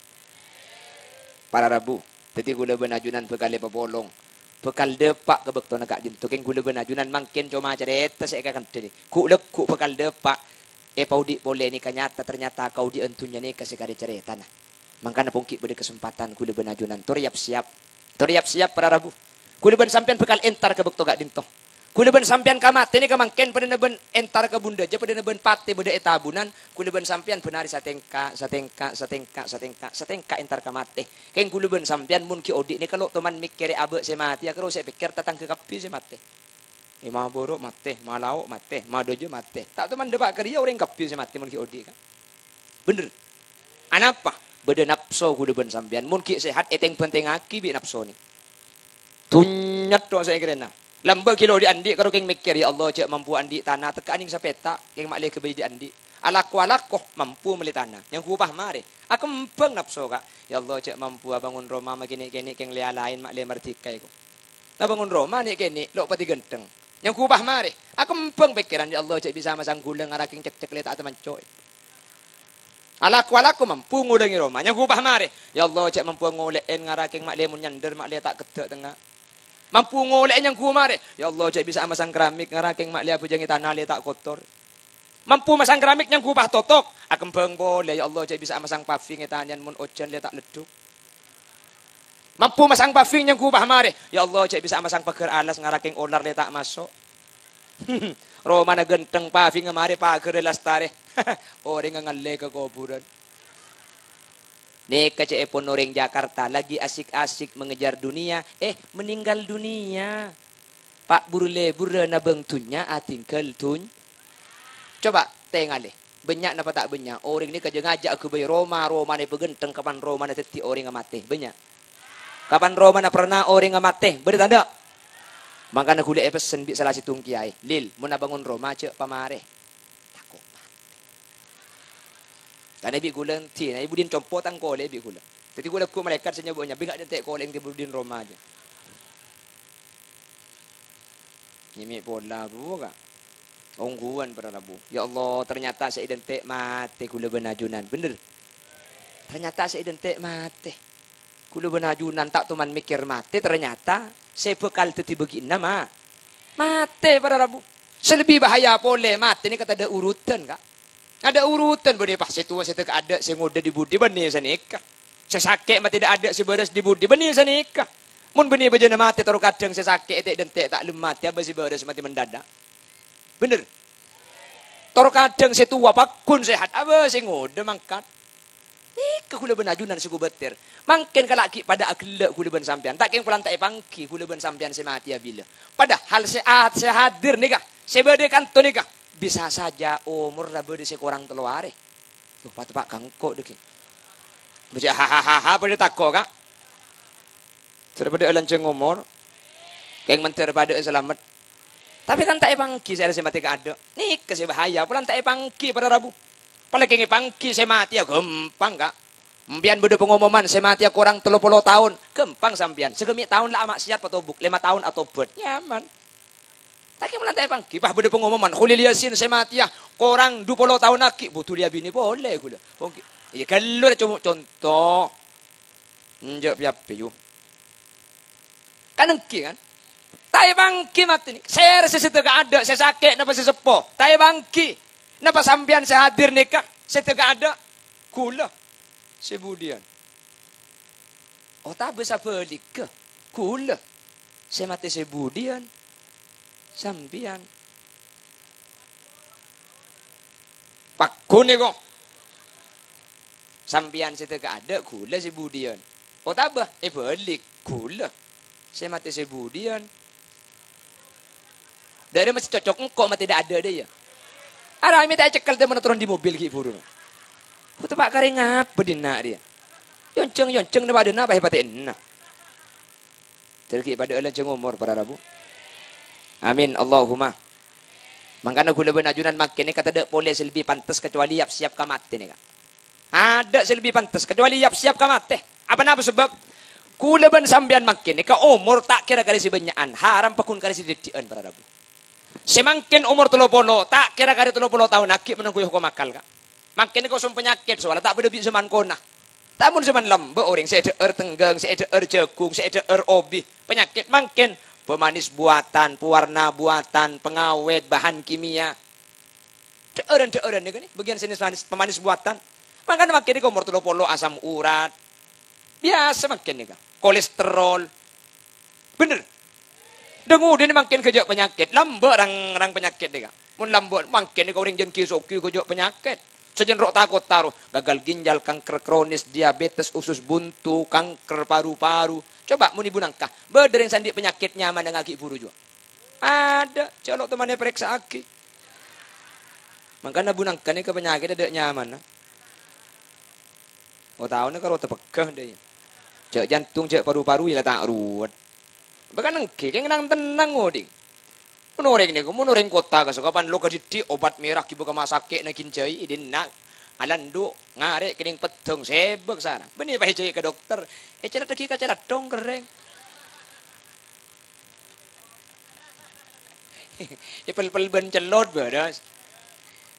Para rabu, dhâddhi kaulâ bân ajunan bhâkal èpapolong. Bhâkal dâpa' ka bâktona ka'dinto, kèng kaulâ bân ajunan mangkèn coma carèta sè èkakandhâ. Ghu'-lagghu' bhâkal dâpa'. Èpaodi' polè nèka nyata, ternyata kaodi'ân dhunnya nèka sè karè carètana. Mangkana pongki bâdâ kasempadhân ghulâ bân ajunan. Tor yap-siyap. Tor yap-siyap para rabu. Ghulâ bân sampèyan bhâkal entar ka bâkto ka'dinto. Ghulâ bân sampèyan ka matèna ka mangkèn padâna bân entar ka bundhâjâ padâna bân patè bâdâ è tabunan. Ghulâ bân sampèyan bân arè satèngka', satèngka', satèngka', satèngka', satèngka' entar ka matè. Kèng ghulâ bân sampèyan mon ghi' odi' nèka lo' toman mèkkèrè abâ' sè matèya karo sè pèkkèr tatangghâ kabbhi sè matè. È maburu' matè, malao' matè, madhâjâ matè. Ta' toman dâpa' ka rèya orèng kabbhi sè matè mon ghi' odi', Ka'. Bhender. Anapa? Bâdâ napso ghulâ bân sampèyan. Mon ghi' sehat, èteng-bhântengngaghi bi' napsona. Dhunnya tho sè èkèrèna. Lambâ' ghi' lo' odi' andi' karo kèng mèkkèr, "Ya Allah, jhâ' mampu andi' tana, tekka' nèng sapèta', kèng ma'lè ghâbây dhi' andi'." Alako-alako, mampu mellè tana. Nyangghu upah marè. Akembhâng napso, Ka'. "Ya Allah, jhâ' mampu abângon roma, ma' kènè'-kènè' kèng lèya laèn, ma'lè mardhika, èko." Abângon roma nè'-kènè', lo' patè ghântheng. Nyangghu upah marè. Akembhâng pèkkèran, "Ya Allah, jhâ' bisa masang ghulâ, ngara kèng cekcek lè ta' tamanco'." Alako-alako mampu ngolangè roma, nyangghu upah marè. "Ya Allah, jhâ' mampu ngolè'è, ngara kèng ma'lè mon nyandher, ma'lè ta' keddhâ' tengnga." Mampu ngolè'è nyangghu marè. "Ya Allah, jhâ' bisa masang keramik, ngara kèng ma'lè abhâjângè tana lè ta' kotor." Mampu masang keramik nyangghu upah totok. Akembhâng polè, "Ya Allah, jhâ' bisa masang paving è tanèyan mon ojhân lè ta' leddhuk." Mampu masang paving nyangghu upah marè. "Ya Allah, jhâ' bisa masang paghâr alas, ngara kèng olar lè ta' maso'." Romana ghântheng, pavingnga marè, paghârra lastarè. Orèngnga ngallè ka kobhurân. Nèka cè'èpon orèng Jakarta, lagi asik-asik mengejar dunia, eh, meninggal dunia. Pa' buru lèburrâ nabâng dhunnya, atinggal dhun-, Coba tèngalè, bânnya' napa ta' bânnya' orèng nèka jhâ' ngajhâ' aghâbây roma, romana èpaghântheng, kapan romana dhâddhi orèngnga matè? Bânnya'. Kapan romana pernah orèngnga matè? Bâdâ tadâ'? Mangkana ghulâ èpessen bi' sala sèttong kèyaè, "Lil, mon abângon roma jhâ' pamarè." Tako' matè. Karna bi' ghulâ èndi, na, è budina compo' tang kolè bi' ghulâ. Dhâddhi ghulâ ghu' malaèkat sè nyoba nyabing, "Ka'dinto' kolè èngghi budina roma jhâ'." Nyèmè' pola, Bu, Ka'. Ongghuwân para rabu. Ya Allah, ternyata sè èdânte' matè ghulâ bân ajunan. Bhender? Ternyata sè èdânte' matè. Ghulâ bân ajunan ta' toman mèkkèr matè, ternyata sè bhâkal dhâddhi bâgiânna ma-, matè, para rabu. Sè lebbi bahaya polè, matè nèka tadâ' urutan, Ka'. Tadâ' urutan, bânnè pas sè towa sè tèka adâ' sè ngodâ dhi-budhi, bânnè sanèka. Sè sakè' matè tadâ' sè bârâs dhi-budhi, bânnè sanèka. Mon bânnè bâjâna matè, tor kadhâng sè sakè' ètè'-dânte' ta' lem matè, abâ sè bârâs matè mendadak. Bhender? Tor kadhâng sè towa pagghun sehat, abâ sè ngodâ mangkat. Nèka ghulâ bân ajunan sè kobâtèr. Mangkèn kala' ghi' padâ aghellâ' ghulâ bân sampèyan. Ta' kèng polana ta' èpangghi ghulâ bân sampèyan sè matèya bilâ. Padahal sè a-, sè hadir nèka, sè bâdâ è kanto nèka, bisa saja omorra bâdâ sè korang tello arè. Loh, pateppa' kangko' dhâggi'. Bâjâ hahaha, padâ tako', Ka'. Sè padâ lanjhâng omor. Kèng mandhâr padâ salamet. Tapè kan ta' èpangghi sè arè sè matè kaadâ'. Nèka sè bahaya, polana ta' èpangghi para rabu. Palakèng èpangghi sè matèya ghâmpang, Ka'. Sampèyan bâdâ pangomoman sè matèya korang tello polo taon, ghâmpang sampèyan. Saghâmè' taon la amaksiat patobuk, lèma taon atobât. Nyaman. Takè' polana ta' èpangghi, pas bâdâ pangomoman, Kholil Yasin sè matèya korang du polo taon aghi', bhudu lèya binè polè ghulâ. Onggi. Iyâ, ghâllu rè, coma conto. Enjâ' pè-apè, yu. Kan ènggi, kan? Ta' èpangghi matè nèka. Sè, sè sèdhâ kaadâ', sè sakè' napa sè seppo. Ta' èpangghi. Napa sampèyan sè hadir nèka, sè sèdhâ kaadâ'? Ghulâ. Sè budiyân? Otabâ sabhâligghâ, ghulâ sè matè sè budiyân? Sampèyan. Pagghun, èko. Sampèyan sè sèdhâ kaadâ', ghulâ sè budiyân. Otabâ èbâlik, ghulâ sè matè sè budiyân? Dâ'remma sè cocok, engko' matè dâ'-adâ' dâ' iyâ. Arè mè' ta' ècèkkel, tèmonna toron dâri mobil ghi' buru. Hu, teppa' karè ngapa dinna' rèya? Yonjhâng-yonjhâng napa adâ'na, apa èpatè'ana? Dâri ghi' padâ lanjhâng omor para rabu. Amin, Allahumma. Mangkana ghulâ bân ajunan mangkèn nèka tadâ' polè sè lebbi pantes kacuali yap-siyap ka matè nèka. Adâ' sè lebbi pantes, kacuali yap-siyap ka matè. Apa napa sabâb? Ghulâ bân sampèyan mangkèn nèka omor ta' kèra karè sè bânnya'an, haram pagghun karè sè dhâddhiyân, para rabu. Sè mangkèn omor tello polo, ta' kèra karè tello polo taon aghi' mennang ghuyu hokom akal, Ka'. Mangkèn nèka osom panyakèt, soalna ta' padâ bi' sè man kona. Ta' mon sè man lambâ' orèng sè èdhâ'âr tengghâng, sè èdhâ'âr jhâghung, sè èdhâ'âr obi. Panyakèt mangkèn, pemanis buatan, pewarna buatan, pengawet, bahan kimia. Dhâ'ârân-dhâ'ârân nèka nè, bâgiyân sè manis, pemanis buatan. Mangkana mangkèn nèka omor tello polo asam urat. Biyasa mangkèn nèka. Kolesterol. Bhender. Dhâng-odhângnga mangkèn ghâjâ' panyakèt. Lambâ' rang-rang panyakèt nèka. Mon lambâ' mangkèn nèka orèng jân ghi-soghi ghâjâ' panyakèt. Sajân ro'-tako' taro. Gagal ginjal, kanker kronis, diabetes, usus buntu, kanker paru-paru. Coba mon ibu nangka. Bâdâ rèng sè andi' panyakèt nyamana ngaghi' buru jhuwa. Adâ', colo' tomanè parèksa'aghi. Mangkana bu nangka nèka panyakèt adâ' nyamana. Otaona karo tepegghâ, dâ' iyâ. Jhâ' jantung, jhâ' paru-paru, iyâ la ta' ruwet. Bâkal ènggi, kèng nang-tennang, odhi'. Mon orèng nèko, mon orèng kottha kasokapan lo kadhiddhi', obat mèrah ghibâ ka masakè'na ginjai, è dinna', alandhu', ngarè' kènèng peddhâng, sèbâk sara. Bânnè paèjhâi ka dokter, ècaladdhâghi ka caladdhong kerrèng. Èpèl-pèl bân cellot, bârâs.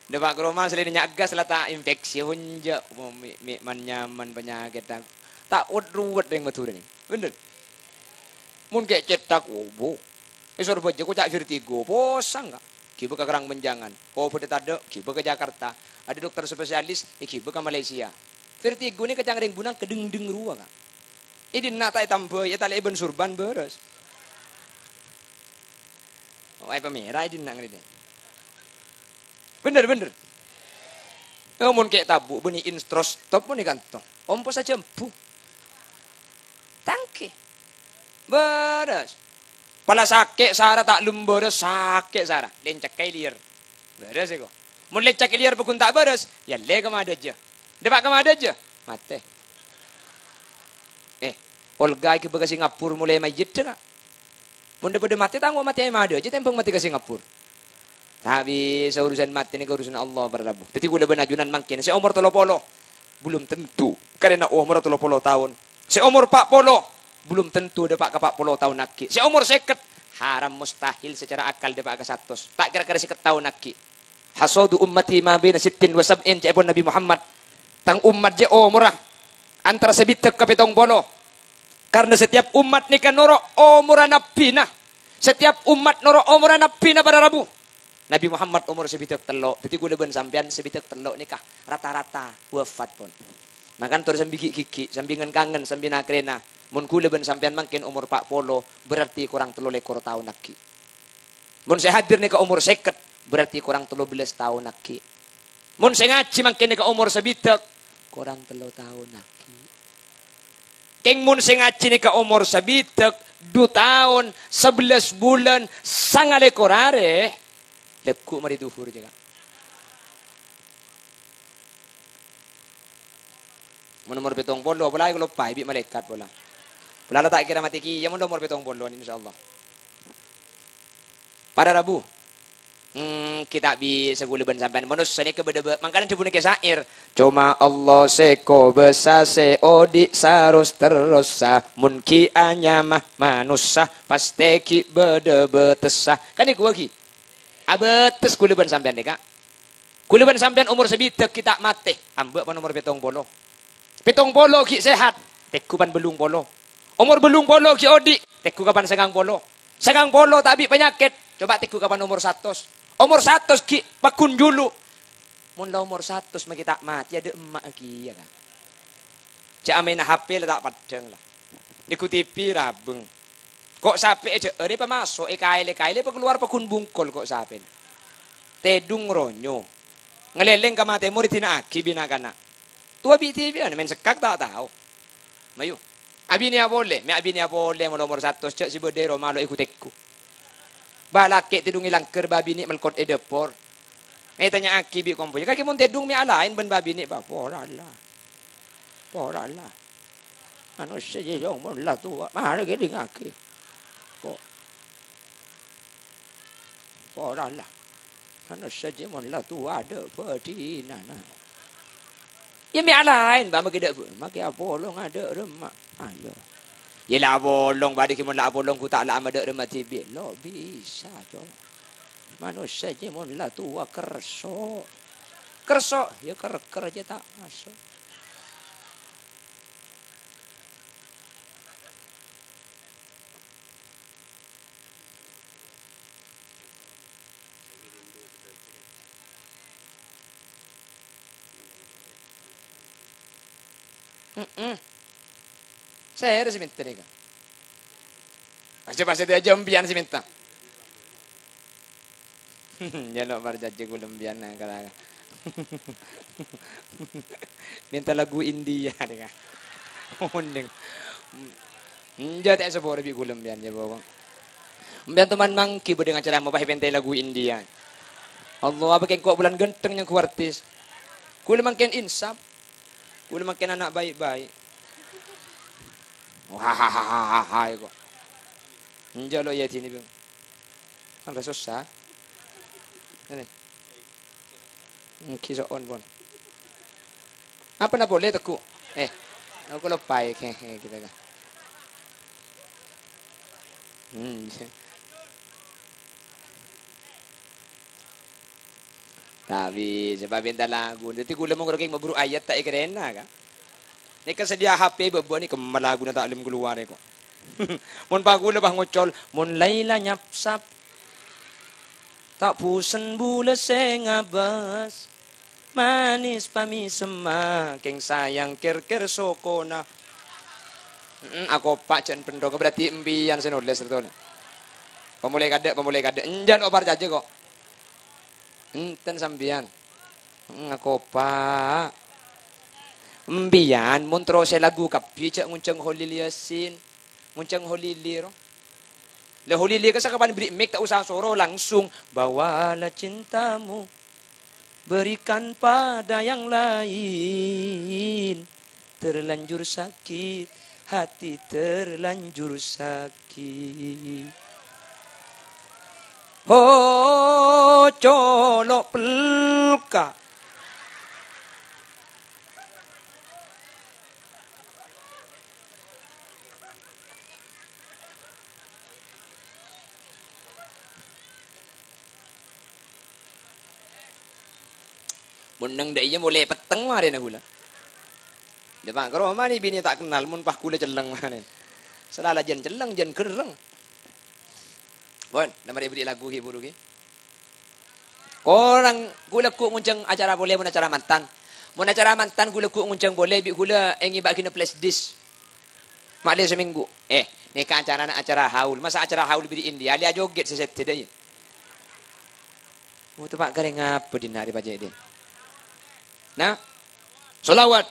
Dâpa' ka roma, selain nya'gas la ta' infeksi, honja'. Mo, mè', mè' man-nyaman panyakèt, ta', ta' wet-ruwet rèng Madhurâ nè. Bhender. Mon kè' cèthak, obo. È Sorbhâjâ koca' vertigo, posang, Ka'. Ghibâ ka Kerang Menjangan. Kobâdhâ tadâ', ghibâ ka Jakarta. Adâ dokter spesialis, èghibâ ka Malaysia. Vertigo nè kacang rèng bu nangka dhengdheng rowa, Ka'. È dinna' ta' ètambâi, ètalè'è bân surban, bârâs. Oh, èpamèra è dinna' ngarèya. Bhender, bhender. Oh, mon kè' tabu' bânnè instrostop mon è kantong. Ompo sajhâmbhu. Tangkè. Bârâs. Pala sakè' sara ta' lem bârâs, sakè' sara. Lèncak è lèyèr. Bârâs èko. Mon lèncak è lèyèr paggun ta' bârâs, yâ lè ka Madhâjâ. Dâpa' ka Madhâjâ, matè. Eh, Olga èghibâ ka Singapura molaè mayyit, Ka'. Mon dâ-, padâ matè, ta' ngo matè è Madhâjâ, tèmbhâng matè ka Singapura. Ta' bisa, urusan matè nèka urusan Allah, para rabu. Dâddhi kaulâ bân ajunan mangkèn, sè omor tello polo, belum tentu. Karena omor tello polo taon. Sè omor pa' polo, belum tentu dâpa' ka pa' polo taon aghi'. Sè omor sèket, haram mustahil secara akal dâpa' ka satos. Ta' kèra-kèra sèket taon aghi'. "Hasadu ummati ma baina sittin wa sab'in," ca'èpon Nabi Muhammad. "Tang ommat jiyâ omorra antara sabidhâk ka pètong polo." Karena setiap ommat nèka noro' omorra nabbhina. Setiap ommat noro' omorra nabbhina, para rabu. Nabi Muhammad omor sabidhâk tello'. Dâddhi kaulâ bân sampèyan sabidhâk tello' nèka rata-rata wafat pon. Mangkana tor sambi ghi'-ghighi', sambi ngen-kangen, sambi nakarèna. Mon kaulâ bân sampèyan mangkèn omor pa' polo, berarti korang tello lèkor taon aghi'. Mon sè hadir nèka omor sèket, berarti korang tello bellâs taon aghi'. Mon sè ngajhi mangkèn nèka omor sabidhâk, korang tello taon aghi'. Kèng mon sè ngajhi nèka omor sabidhâk, du taon, sabellâs bulân, sangalèkor arè, lagghu' marè dhuhur jiyâ, Ka'. Mon omor pètong polo, pola èkaloppaè bi' malaèkat pola. Pola la ta' kèra matè kèya mon omor pètong polo, insyaallah. Para rabu. Hmm, ghi' ta' bisa kaulâ bân sampèyan. Manossa nèka bâdâ bâ-, mangkana dhâbuna Kè Syair. "Coma Allah sè kobâsa, sè odi' saros-terrossa. Mon ghi' anyama manossa, pastè ghi' bâdâ bâtessa." Kan èkowa ghi'. Abâtes kaulâ bân sampèyan nèka. Kaulâ bân sampèyan omor sabidhâk ghi' ta' matè, ambâ' pan omor pètong polo. Pètong polo ghi' sehat, tèngghu pan bâllung polo. Omor bâllung polo ghi' odi', tèngghu ka pan sangang polo. Sangang polo ta' bi' panyakèt, coba tèngghu ka pan omor satos. Omor satos ghi' paggun julu. Mon la omor satos maghi ta' matè, adâ' emma' kèya, Ka'. Jhâ' amaèna H P la ta' paddhâng, la. Nèngghu T V rabâng. Ko' sapè è dhâ'âr èpamaso', èkaèl-èkaèl èpakalowar paggun bungkol ko' sapèna. Tèdung ronyo. Ngalèlèng ka matè morè dina'aghi bi' na'-kana'. Towa bi' T V-an, mèn sekkak ta' tao. Mayu. Abinèya polè, mè' abinèya polè, mon la omor satos, jhâ' sè bâdâ è roma lo' èghu-tèghu. Bâ' lakè' tèdung è langghâr, bâ' binè' melkot è dâpor. Ètanya'aghi bi' kompoyya, kakè mon tèdung mè' alaèn bân bâ' binè', bâ', pora la. Pora la. Manossa jiyâ mon la towa, mara kèdingngaghi. Po-, pora la. Manossa jiyâ mon la towa, adâ' bâdinana. Yâ, mè' alaèn, bâ', maghi dâ', maghi apolong adâ' remma. Ayo. Yâ, la apolong, bâdâ ghi' mon la apolong, ghu ta' la amadâ' remma dhibi'. Lo' bisa, Cong. Manossa jiyâ mon la towa kerso. Kerso, yâ ker-ker jiyâ ta' maso'. Heeh. Sèra sè mènta nèka. Aja pas itu aja empiyan sè mènta. Jhâ' lo' parcajâ kaulâ empiyan, nah, kala-, mènta lagu India, nèka. Onèng. Enjâ' ta' èsapora bi' kaulâ empiyan, jhâ' pokok. Empiyan toman mangghi bâdâ ngacara mobâ èpènta'è lagu India. Allah, apa kèng ko' bulân ghântheng nyangghu artis. Kaulâ mangkèn insaf. Kaulâ mangkèn ana' baik-baik. Wah, kok. Enjâ' lo' iyâ dinè, Bang. Kan la sossa. Ini. Èngghi so'on, pon. Apa na polè, Teguh? Eh, aku lupa ya, kayak gitu kan. Hmm. Tapi sebab minta lagu. Jadi kaulâ mon kèng mabruk ayat ta' èkarèna, kan? Nèka sedia H P bâbâ nèka, ma laguna ta' lem kalowar kok. Mon pa kaulâ pas ngocol, mon Laila nyapsap. Ta' busen bulâ sè ngabâs. Manis pamisemma, kèng sayang kèr-kèr sokona. Mm, akopa' jhân bendhong, berarti empiyan sè nolès, betul. Pamolè kadâ', pamolè kadâ'. Enjâ' lo' parcajâ kok. Enten sampèyan. Mm, akopa'. Empiyan mon terro sè lagu kabbhi jhâ' ngonjhâng Kholil Yasin. Ngonjhâng Kholili ro. La Kholili ka sakabân bherri' mic ta' osa soro, langsung, "Bawalah cintamu, berikan pada yang lain. Terlanjur sakit, hati terlanjur sakit." Ho, colo' pelka. Mon neng dâ' iyâ molè petteng marèna ghulâ. Dâpa' ka roma nè binè ta' kennal, mon pas ghulâ celleng marèna. Salajân celleng, jân gerreng. Pon, la marè bherri' lagu ghi' buru ghi. Korang ghulâ ghu' ngonjhâng acara polè mon acara mantan. Mon acara mantan ghulâ ghu' ngonjhâng polè bi' ghulâ èngèbâ'âghina flash disk. Ma'lè samènggu. Eh, nèka acarana acara haul. Masa acara haul bherri' India, lè ajogèt sè sèdhâ dâ' iyâ. Oh, teppa' karè ngapa dinna' rè pajhât din? Nah, sholawat.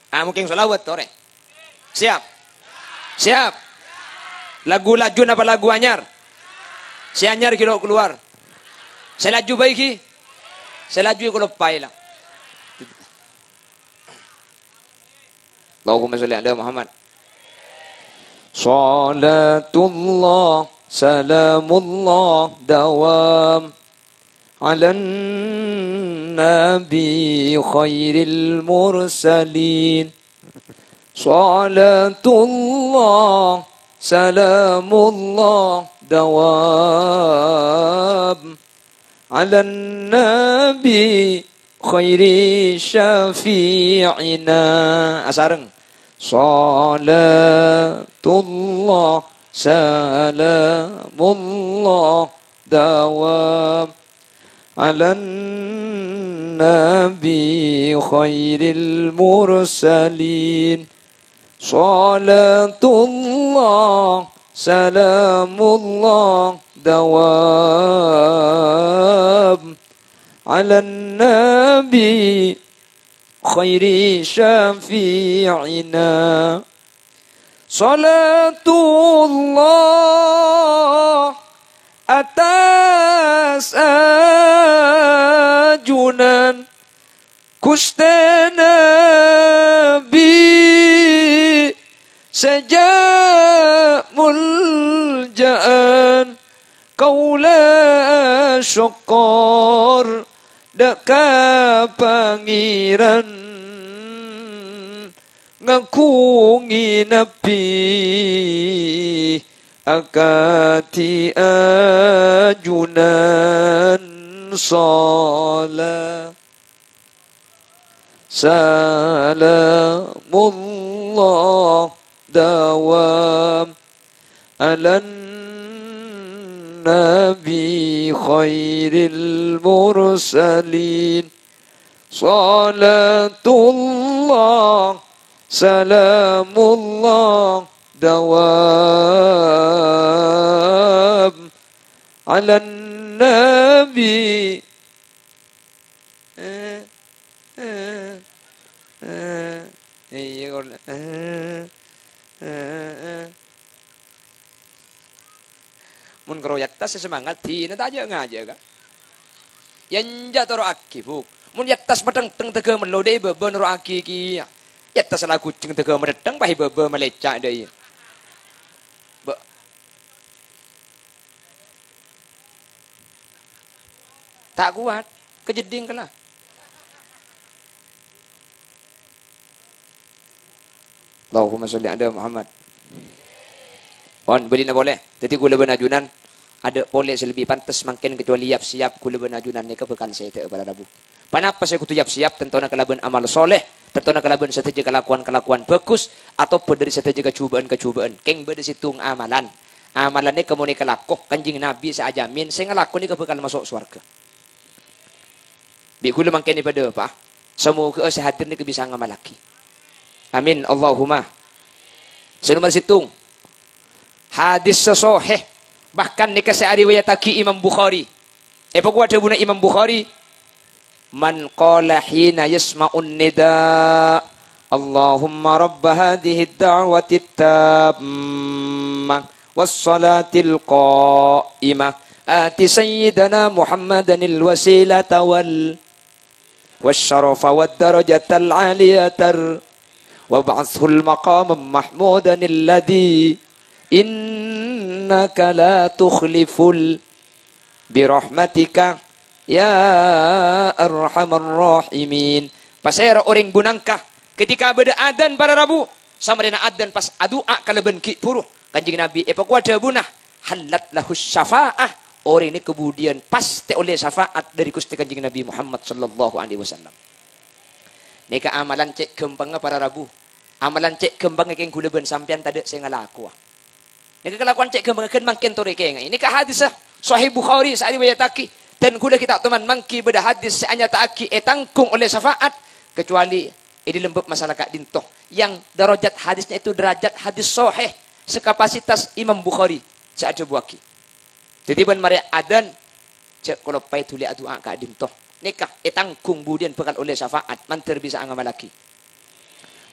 Ah, mungkin sholawat, torè. Siap? Siap? Lagu laju napa lagu anyar? Sè anyar ghi' lo' kalowar. Sè laju bhâi ghi. Sè laju ghi' kaloppaè la. Allahumma sholli ala Muhammad. Salatullah, salamullah, dawam. على النبي خير المرسلين. صلاة الله، سلام الله، دوام على النبي خير شفيعنا. Asareng. صلاة الله، سلام الله، دوام على النبي خير المرسلين. صلاة الله، سلام الله، دوام على النبي خير شفيعنا. Salatullah atas ajunan Ghustè Nabbhi sajâ' moljâ'ân. Kaulâ asokkor dâ' ka Pangèran ngaghungè Nabbhi akadhi ajunan. Sala Salamullah dawam alan nabi khairil mursalin. Salatullah Salamullah dawam 'alan nabi. Eh, eh, eh. Iyâ, kok, eh, eh, eh. Mon karo yattas sè semangat, dinah ta' ajâ-ngajâ, Ka'. Yâ, enjâ' toro'aghi, Bu'. Mon yattas mathèngthèng tèghâ mello, dâ' è bâbâ noro'aghi kèya. Yattas la ghujeng tèghâ mathèngthèng, pas è bâbâ malèca' dâ' iyâ. Bâ-, ta' kowat, kajeddhing kala. Allahumma sholli ala Muhammad. Pon, bâdhina polè. Dhâddhi, kaulâ bân ajunan adâ' polè sè lebbi pantes mangkèn, kecuali yap-siyap kaulâ bân ajunan nèka bhâkal sèdhâ'â para rabu. Ponapa sè kodhu yap-siyap? Tantona kalabân amal sholeh, tantona kalabân sadhâjâ kalakowan-kalakowan bhâghus, atobhât dhâri sadhâjâ kajhubâ'ân-kajhubâ'ân. Kèng bâdâ sèttong amalan. Amalan nèka mon èkalako, Kanjeng Nabi sè ajamin, sè ngalako nèka bhâkal maso' sowarghâ. Bi' kaulâ mangkèn èpadhâpa'a. Samoghâ'â sè hadir nèka bisa ngamallaghi. Amin, Allahumma. Sè nomer sèttong. Hadis sè sahih, bahkan nèka sè ariwayattaghi Imam Bukhari. Èpakowat dhâbuna Imam Bukhari, "Man qala hina yasma'un nida, Allahumma rabba hadhihi da'watit tammah was salatil qa'imah, ati sayyidana Muhammadanil wasilata wal, wasyarafa wad darajatal aliyatar, wab'athul maqamam mahmudanil ladzi innaka la tukhliful, birahmatika ya arhamar rahimin." Pasèra orèng ghun nangka ketika bâdâ adzan para rabu, samarèna adzan pas adu'a kalabân ghi' bhuru. Kanjeng Nabi èpakowat dhâbuna, "Hallat lahus syafa'ah." Orèng nèka budiyân pastè ollè syafaat dhâri Ghustè Kanjeng Nabi Muhammad sallallahu alaihi wasallam. Nèka amalan cè' ghâmpangnga para rabu. Amalan cè' ghâmpangnga kèng kaulâ bân sampèyan tadâ' sè ngalakowa. Nèka kalakowan cè' ghâmpangnga ghân mangkèn torè kènga'è. Nèka hadis sahih Bukhari sè ariwayattaghi. Dan kaulâ ghi' ta' toman mangghi bâdâ hadis sè anyata'aghi ètangghung ollè syafaat, kecuali è dâlem bab masalah ka'dinto, yang darajat hadisnya itu derajat hadis sahih, sekapasitas Imam Bukhari sè adhâbuwaghi. Dhâddhi bân marè adzan, jhâ' kaloppaè dhuli adu'a ka'dinto. Nèka ètangghung budiyân bhâkal ollè syafaat, mandhâr bisa'a ngamallaghi.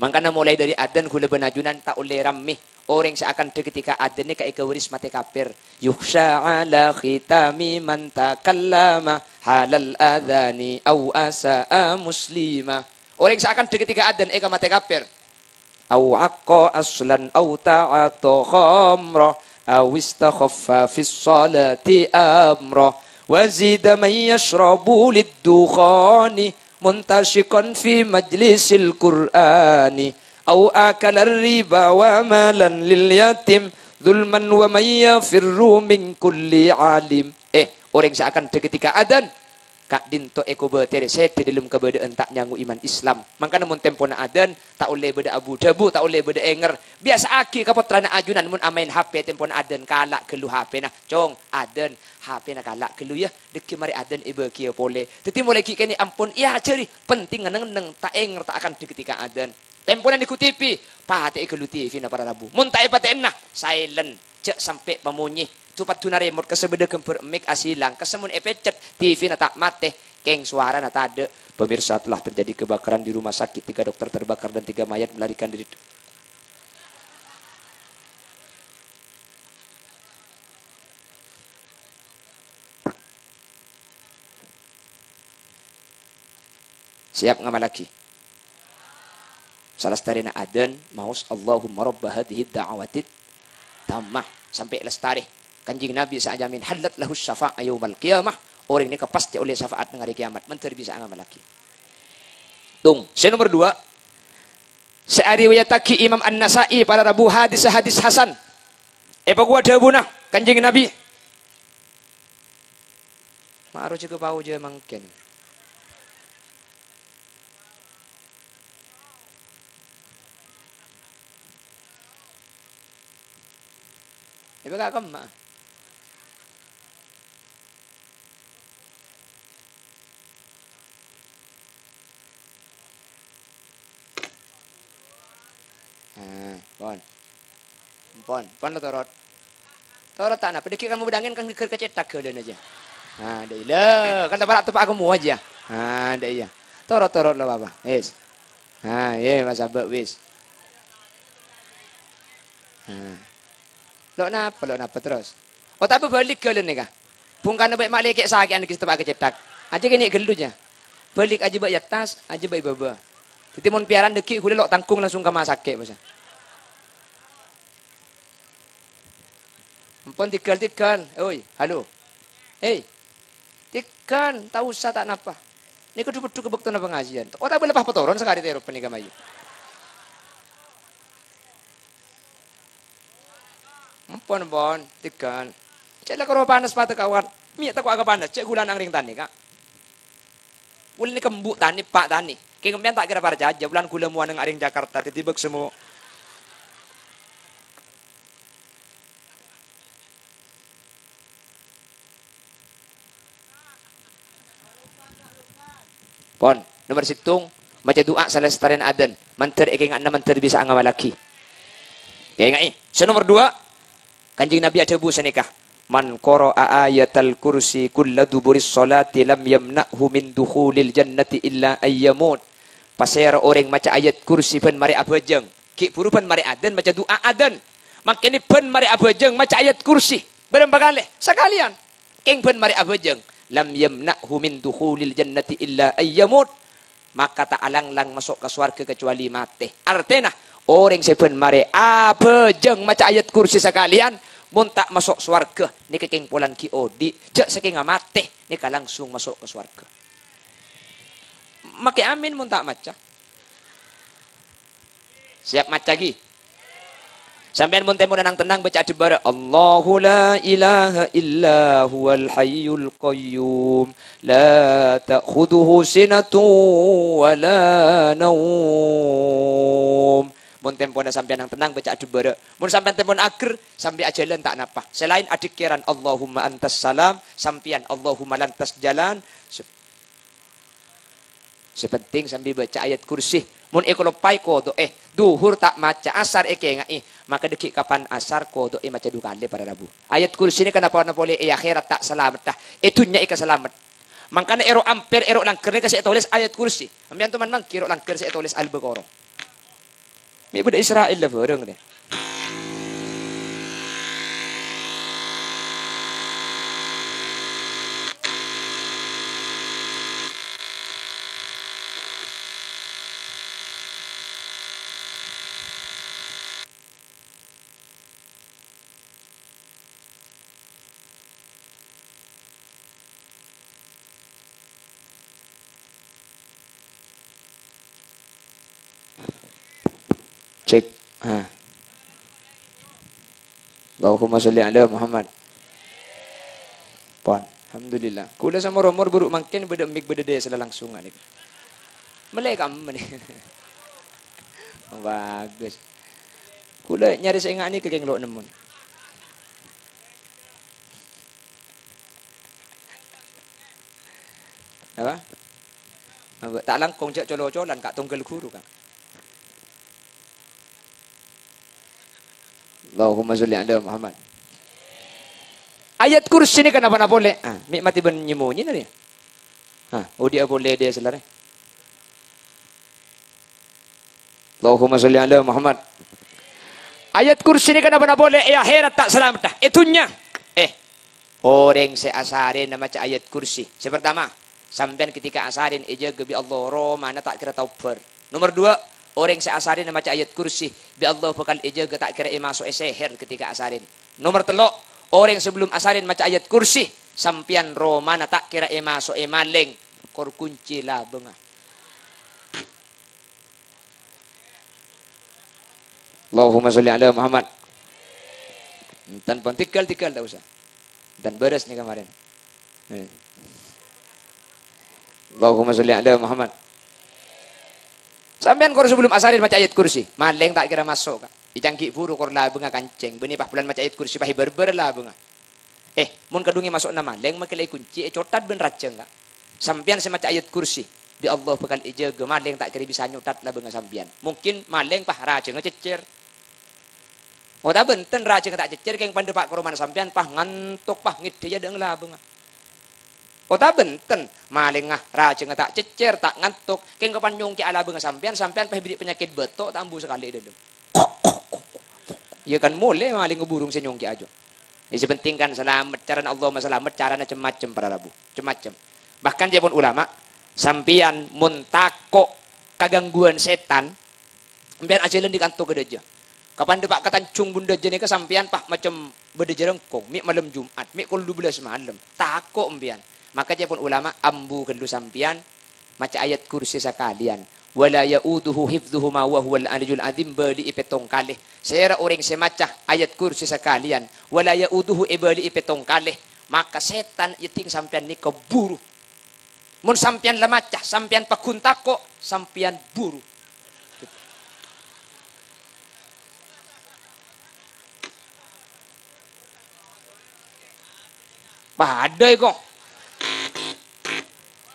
Mangkana molaè dhâri adzan kaulâ bân ajunan ta' ollè rammè. Orèng sè akandhâ ketika adzan nèka èkabâris matè kafir. "Yukhsya ala khitami man takallama halal adzani au asa'a muslima." Orèng sè akandhâ ketika adzan èkamatè kafir. "Au aqqa aslan au ta'atta khamra au istakhaffa fis salati amra wa zida man yashrabu lid dukhani muntashiqan fi majlisil qur'ani au akalar riba wa malan lil yatim zulman wa man yafirru min kulli alim." Eh, orèng sè akandhâ ketika adzan, ka'dinto èkobâtèrè sèdhâ dâlem kabâdâ'ân ta' nyango iman Islam. Mangkana mon tempona adzan, ta' ollè bâdâ abu-dhâbu, ta' ollè bâdâ èngèr. Biyasa'aghi ka pottrana ajunan mon amaèn H P tempona adzan, kala' ghâllu H P-na. Cong, adzan, H P-na kala' ghâllu, yâ. Dhâggi' marè adzan èbâghiyâ polè. Dhâddhi molaè ghi' kènè' ampon èajhâri, pentingnga neng-enneng ta' èngèr ta' akandhâ ketika adzan. Tempona nèngghu T V, patè'è ghâllu T V-na para rabu. Mon ta' èpatè'èna, silent, jhâ' sampè' pamonyè. Sopadduna remot, kassa bâdâ ghâmbhâr mic asilang, kassa mon èpècèt, T V-na ta' matè, kèng sowarana tadâ'. Pemirsa, telah terjadi kebakaran di rumah sakit, tiga dokter terbakar dan tiga mayat melarikan diri. Siap ngamallaghi? Salastarèna adzan, maos, "Allahumma rabba hadhihi da'watit tammah." Sampè' lastarè. Kanjeng Nabi sè ajamin, "Hallat lahus syafa'ah yaumal qiyamah." Orèng nèka pastè ollè syafaat neng arè kèyamat. Mandhâr bisa'a ngamallaghi. Tung, sè nomer dua. Sè ariwayattaghi Imam An-Nasa'i, para rabu, hadis, hadis hasan. Èpakowat dhâbuna Kanjeng Nabi. Maro jâgâ paoja mangkèn. Èpaka' kemma. Nah, pon. Pon, pon lo torot. Torot ta' napa, dhâggi' kamu bedangin kan geger kecethak ghâlâna jâ. Nah, dâ' iyâ, kan tepara' teppa' kamu jâ. Nah, dâ' iyâ. Torot-torot lo apa? Wis. Nah, iyâ, Mas Abak, wis. Nah. Lo napa, lo napa terros? Oh, tapè bâlik ghâlâna nèka. Bhungkana bâ' ma'lè kè' sakè'an ghi' teppa' kecethak. Ajâ kènè' ghâllu jâ. Bâlik ajâ bâ' è attas, ajâ bâ' è bâbâ. Dhâddhi mon pèyaran dhâggi' ghulâ lo' tangghung langsung ka masakè', bâsa. Ampon, tèghâl, tèghâl. Oi, halo. Hei. Tèghâl, ta' osa ta' napa. Nèka dhu-, dhu ka bâktona pangajiân. Oh, ta' bâlâ pas patoron sakarè terro panèka mayu. Ampon, ampon, tèghâl. Cè' la karo panas pate kawan. Mè' tako' ka panas, cè' ghulâ nang rèng tanè, Ka'. Wulâ nèka embu' tanè, eppa' tanè. Kèng sampèyan ta' kèra parcajâ, bulân ghulâ mowana nang rèng Jakarta, dhâddhi bâk semmo. Pon, nomer sèttong, maca du'a salastarèna adzan. Mandhâr èkènga'na mandhâr bisa'a ngamallaghi. Èkènga'è. Sè nomer duwâ', Kanjeng Nabi adhâbu sanèka, "Man qara'a ayatal kursi kulla duburis sholati lam yamna'hu min dukhulil jannati illa ayyamut." Pasèra orèng maca ayat kursi bân marè abhâjâng, ghi' bhuru bân marè adzan maca du'a adzan. Mangkèn bân marè abhâjâng maca ayat kursi. Bârâmpa kalè? Sakalèyan. Kèng bân marè abhâjâng, "Lam yamna'hu min dukhulil jannati illa ayyamut." Maka ta' alanglang maso' ka sowarghâ kacuali matè. Artèna, orèng sè bân marè abhâjâng maca ayat kursi sakalèyan, mon ta' maso' sowarghâ, nèka kèng polana ghi' odi', jâ' sakènga matè, nèka langsung maso' ka sowarghâ. Makè amin mon ta' maca. Siap maca, ghi? Sampèyan mon tempona nang tennang, baca adhâbârâ, "Allahu la ilaha illa huwal hayyul qayyum, la ta'khudhuhu sinatun wa la naum." Mon tempona sampèyan nang tennang, baca adhâbârâ. Mon sampèyan tempona ager, sampè' ajhâlân ta' napa. Sè laèn adhikkiran, "Allahumma antas salam," sampèyan, "Allahumma lantas jalan." Sè penting sambi baca ayat kursi. Mon èkaloppaè kodhu, eh, dhuhur ta' maca, asar èkènga'è, maka dhâggi' kapan asar kodhu èmaca du kalè para rabu. Ayat kursi nèka napa-napa polè è akhèrat ta' salameddhâ, è dhunnya èkasalamet. Mangkana èro' ampèr, èro' langghâr nèka sè ètolès ayat kursi. Sampèyan toman mangghi èro' langghâr sè ètolès Al-Baqarah. Mè' bâdâ Isra'il la bhârâng, rè. Cek. Ha. Allahumma sholli ala Muhammad. Pon. Alhamdulillah. Kaulâ samor-omor buru mangkèn bâdâ mic bâdâ dâ' sala langsung nèka. Mellè kamma nè. Bagus. Kaulâ nyarè sè enga' nèka kèng lo' nemmo. Apa? Apa? Ta' langkong jâ' colo-colan, Ka', tongghâl ghuru, Ka'. Allahumma sholli ala Muhammad. Ayat kursi nèka napa-napa polè. Ah, mè' matè bân nyè-monyè nèka. Ah, odi'â polè dâ' sala rè. Allahumma sholli ala Muhammad. Ayat kursi nèka napa-napa polè è akhèrat ta' salameddhâ. È dhunnya. Eh, orèng sè asarèna maca ayat kursi. Sè partama, sampèyan ketika asarèn èjâgâ bi' Allah, romana ta' kèra tao bâr. Nomer duwâ', orèng sè asarèna maca ayat kursi, bi' Allah bhâkal èjâgâ ta' kèra èmaso'è sèhèr ketika asarèn. Nomer tello', orèng sabellunna asarèn maca ayat kursi, sampèyan romana ta' kèra èmaso'è malèng, kor kunci labângnga. Allahumma sholli ala Muhammad. Enten pon, tèghâl-tèghâl, ta' osa. Enten bârâs nèka marèn. Eh. Allahumma sholli ala Muhammad. Sampèyan kor sabellunna asarèn maca ayat kursi, malèng ta' kèra maso', Ka'. Ècangghi buru kor labângnga kancèng, bânnè pas bulân maca ayat kursi, pas èbârbâr labângnga. Eh, mon kadhungngè maso'na malèng, makè la èkunci, ècotat bân rajâng, Ka'. Sampèyan sè maca ayat kursi, Bi' Allah bhâkal èjâgâ, malèng ta' kèra bisa nyothat labângnga sampèyan. Mungkin malèng, pas, rajângngâ cèccèr. Otabâ enten, rajângngâ ta' cèccèr, kèng pandâ pa' ka romana sampèyan, pas, ngantok, pas, ngèdhâ'â dâ' labângnga. Otabâ enten, malèngnga, rajângngâ ta' cèccèr, ta' ngantok, kèng kapan nyongkè'â labângnga sampèyan, sampèyan pas èberri' panyakèt bâto, ta' ambu sakalè è dâlem. Iyâ kan, molè malèng burung sè nyongkè'â jâ. Sè penting kan salamet, carana Allah masalamet, carana cem-macem para rabu, cem-macem. Bahkan ca'èpon ulama, sampèyan mon tako' kagangguwân sètan, sampèyan ajhâlân dâri kanto Kadhâjâ. Kapan dâpa' ka Tanjung Bundâjâ nèka sampèyan pas macem bâdâ jârângkong, mè' malem Jum'at, mè' kol dubellâs malem. Tako' sampèyan. Maka ca'èpon ulama, ambu ghâllu sampèyan maca ayat kursi sakalèyan. "Wa la ya'uduhu hifdhuhuma wa huwal aliyyul azim," bâli'i pèttong kalè. Sèra orèng sè maca ayat kursi sakalèyan, "Wa la ya'uduhu," èbâli'i pèttong kalè, maka sètan èdhing sampèyan nèka buru. Mon sampèyan la maca, sampèyan paggun tako', sampèyan buru. Padâ èko.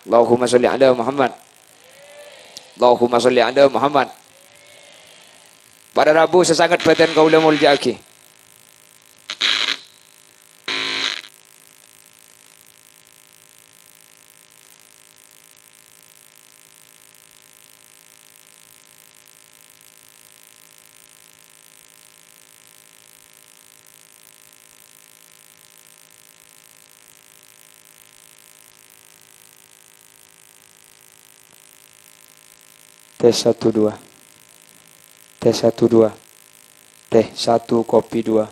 Allahumma sholli ala Muhammad. Allahumma sholli ala Muhammad. Para rabu sè sanget bâdhân kaulâ molja'aghi. Tes satu dua. Tes satu dua. Teh satu, kopi dua.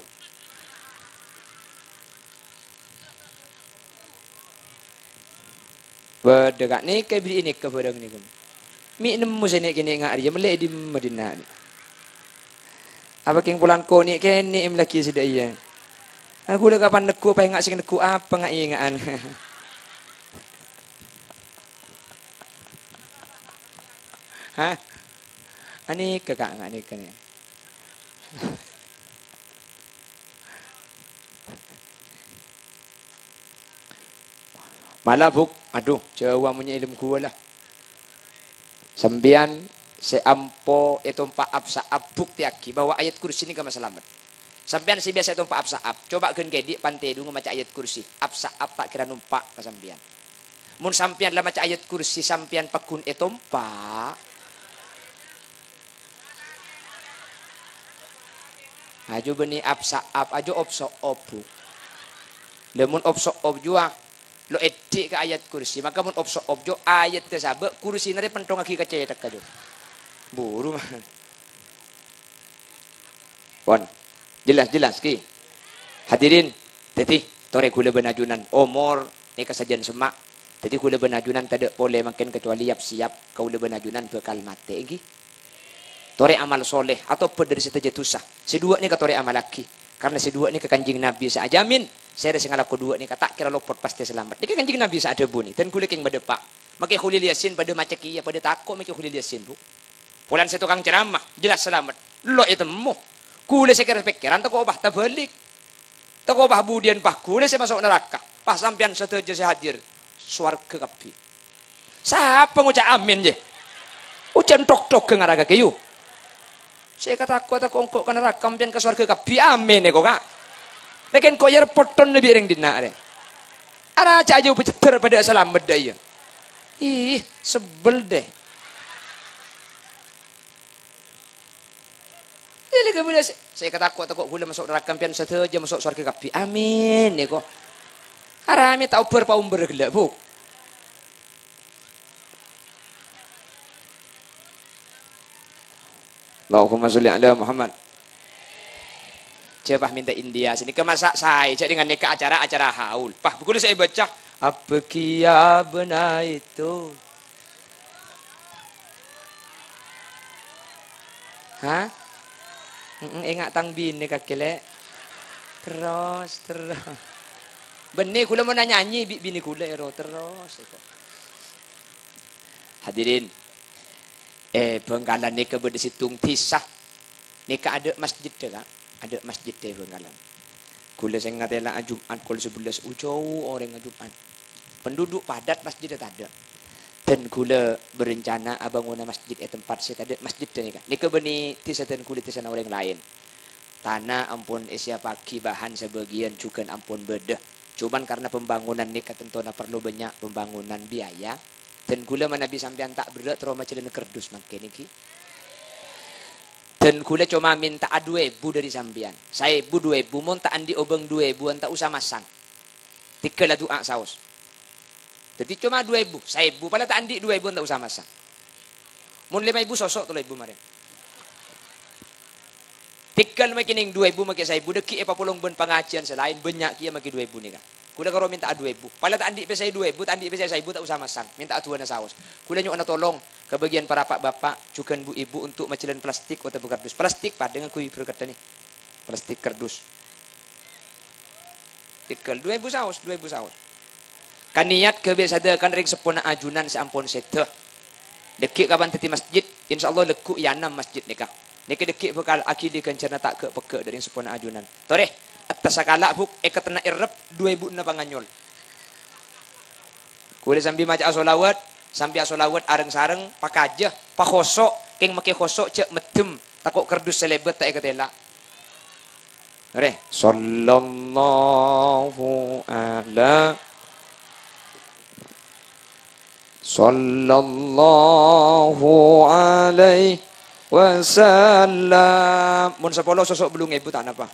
Bâdâ, Ka', nèka, bâri' nèka bârâng nèka. Mè' nemmo sè nè'-kènè' nga' rèya, mellè è dimma dinna' nè'? Apa kèng polana konè' kènè' èmellèaghi sè dâ' iyâ? Aku la kapan neggu', apa enga' sè neggu' apa nga' ènga'an? Hah? Anèka, Ka', nga' nèka nè. Mala, Bu'. Adhu, jhâu amonyè èlem ghuwâ la. Sampèyan sè ampo ètompa' ap-sa'ap, buktèyaghi bahwa ayat kursi nèka masalamet. Sampèyan sè biyasa ètompa' ap-sa'ap, coba ghân kèdhi' pantè dhungo maca ayat kursi. Ap-sa'ap ta' kèra nompa' ka sampèyan. Mon sampèyan la maca ayat kursi, sampèyan paggun ètompa'. Ajhu bânnè ap-sa'ap, ajhu op-so'op, Bu'. Lha, mon op-so'op jhuwa, lo' èdhi' ka ayat kursi. Maka mon op-so'op jhuwa, ayat kasabâ', kursina rè pènthongngaghi ka cèthagghâ jhuwa. Buru, man. Pon. Jelas, jelas, ghi. Hadirin, dhâddhi, torè ghulâ bân ajunan, omor nèka sajân semma'. Dhâddhi ghulâ bân ajunan tadâ' polè mangkèn kacuali yap-siyap, kaulâ bân ajunan bhâkal matè, ènggi. Torè amal sholeh, atobhât dhâri sadhâjâ dhusa. Sè dhuwâ' nèka torè amallaghi, karna sè dhuwâ' nèka Kanjeng Nabi sè ajamin, sèrè sè ngalako dhuwâ' nèka ta' kèra lopot pastè salamet. Nèka Kanjeng Nabi sè adhâbunè, dân ghulâ kèng madhâpa'. Makè Kholil Yasin padâ maca kèya, padâ tako' makè Kholil Yasin, Bu'. Polana sè tokang ceramah, jelas salamet. Lo' ètemmo. Ghulâ sè kèr-pèkkèran tako' pas tabâlik. Tako' pas budiyân pas ghulâ sè maso' naraka. Pas sampèyan sadhâjâ sè hadir, sowarghâ kabbhi. Sapa ngoca' amin, yâ? Ojhân thok-thok ghâ' ngaragaghi, yu. Sè katako' tako' engko' ka naraka, sampèyan ka sowarghâ kabbhi. Amin, èko, Ka'. Lèkèn ko' yâ reppoton lebbi rèng dinna' rè. Araca aja bhâjâddhâr padâ salamet dâ' iyâ. Ih, sebbel deh. Lha, lha, ghâbây sè, sè katako'-tako' ghulâ maso' naraka, sampèyan sadhâjâ maso' sowarghâ kabbhi. Amin, nèko. Arapa mè' ta' ombâr-paombâr ghellâ', Bu'. Allahumma sholli ala Muhammad. Jhâ' pas mènta India, sè nèka masa' saè, jhâ' dengan nèka acara-acara haul. Pas, ghulâ sè èbâca, "Abkhiyabna itu." Hah? Heeh, enga' tang binè kakè, Lè'. Terros, terros. Bânnè ghulâ mon anyanyi bi' binè ghulâ, èro, terros, èko. Hadirin, è Bhângkalan nèka bâdâ sèttong dhisa. Nèka adâ' masjiddhâ, Ka'. Adâ' masjiddhâ è Bhângkalan. Ghulâ sè ngatèla'a Jum'at kol sabellâs, ojhâu orèngnga Jum'at. Penduduk padat, masjiddhâ tadâ'. Dân kaulâ berencana abângona masjid è tempat sè tadâ' masjid ghânèka. Nèka bânnè dhisa dân kaulâ, dhisa orèng laèn. Tana ampon èsiyappaghi, bahan sabâgiyân jhughân ampon bâdâ. Cuman karna pembangunan nèka tantona parlo bânnya' pembangunan biaya. Dân kaulâ manabi sampèyan ta' berrâ' terro majhâlâna kardus mangkèn nèka. Dân kaulâ coma mènta'a du èbu dâri sampèyan. Saèbu, du èbu, mon ta' andi' obâng du èbuwân ta' osa masang. Tèghâl adu'a saos. Dhâddhi coma du èbu, saèbu, pala ta' andi' du èbu ta' osa masang. Mon lèma èbu soso' tello èbu marèn. Tèghâl makè nèng du èbu makè saèbu, dhâggi' èpapolong bân pangajiyân sè laèn, bânnya' kèya makè du èbu nèka. Kaulâ karo mènta'a du èbu. Pala ta' andi' pèssè du èbu, ta' andi' pèssè saèbu ta' osa masang, mènta'a du'ana saos. Kaulâ nyo'ona tolong ka bâgiyân para pa'-bapa', jhughân bu-ibu untuk majhâlân plastik otabâ kardus. Plastik padâ ngangghuy berkadhâ nè. Plastik kardus. Tèghâl du èbu saos, du èbu saos. Kanèyat ghâbây sadhâkana rèng seppona ajunan sè ampon sèdhâ. Dhâggi' kapan dhâddhi masjid, insyaallah lagghu' èanem masjid nèka. Nèka dhâggi' bhâkal aghili ghânjhârânna ta' ghâ'-pegghâ' dâri seppona ajunan. Torè, attassa kala', Bu', èkatenna'è rep du èbuna panganyol. Kaulâ sambi maca'a sholawat, sambi asholawat areng-sareng, pakajâ, pakhoso', kèng makè khoso' jhâ' meddhem, tako' kardus sè lèbât ta' èkatèla'. Rè, sallallahu ala, sallallahu alaihi wasallam. Mon sapolo soso' bâllung èbu ta' napa.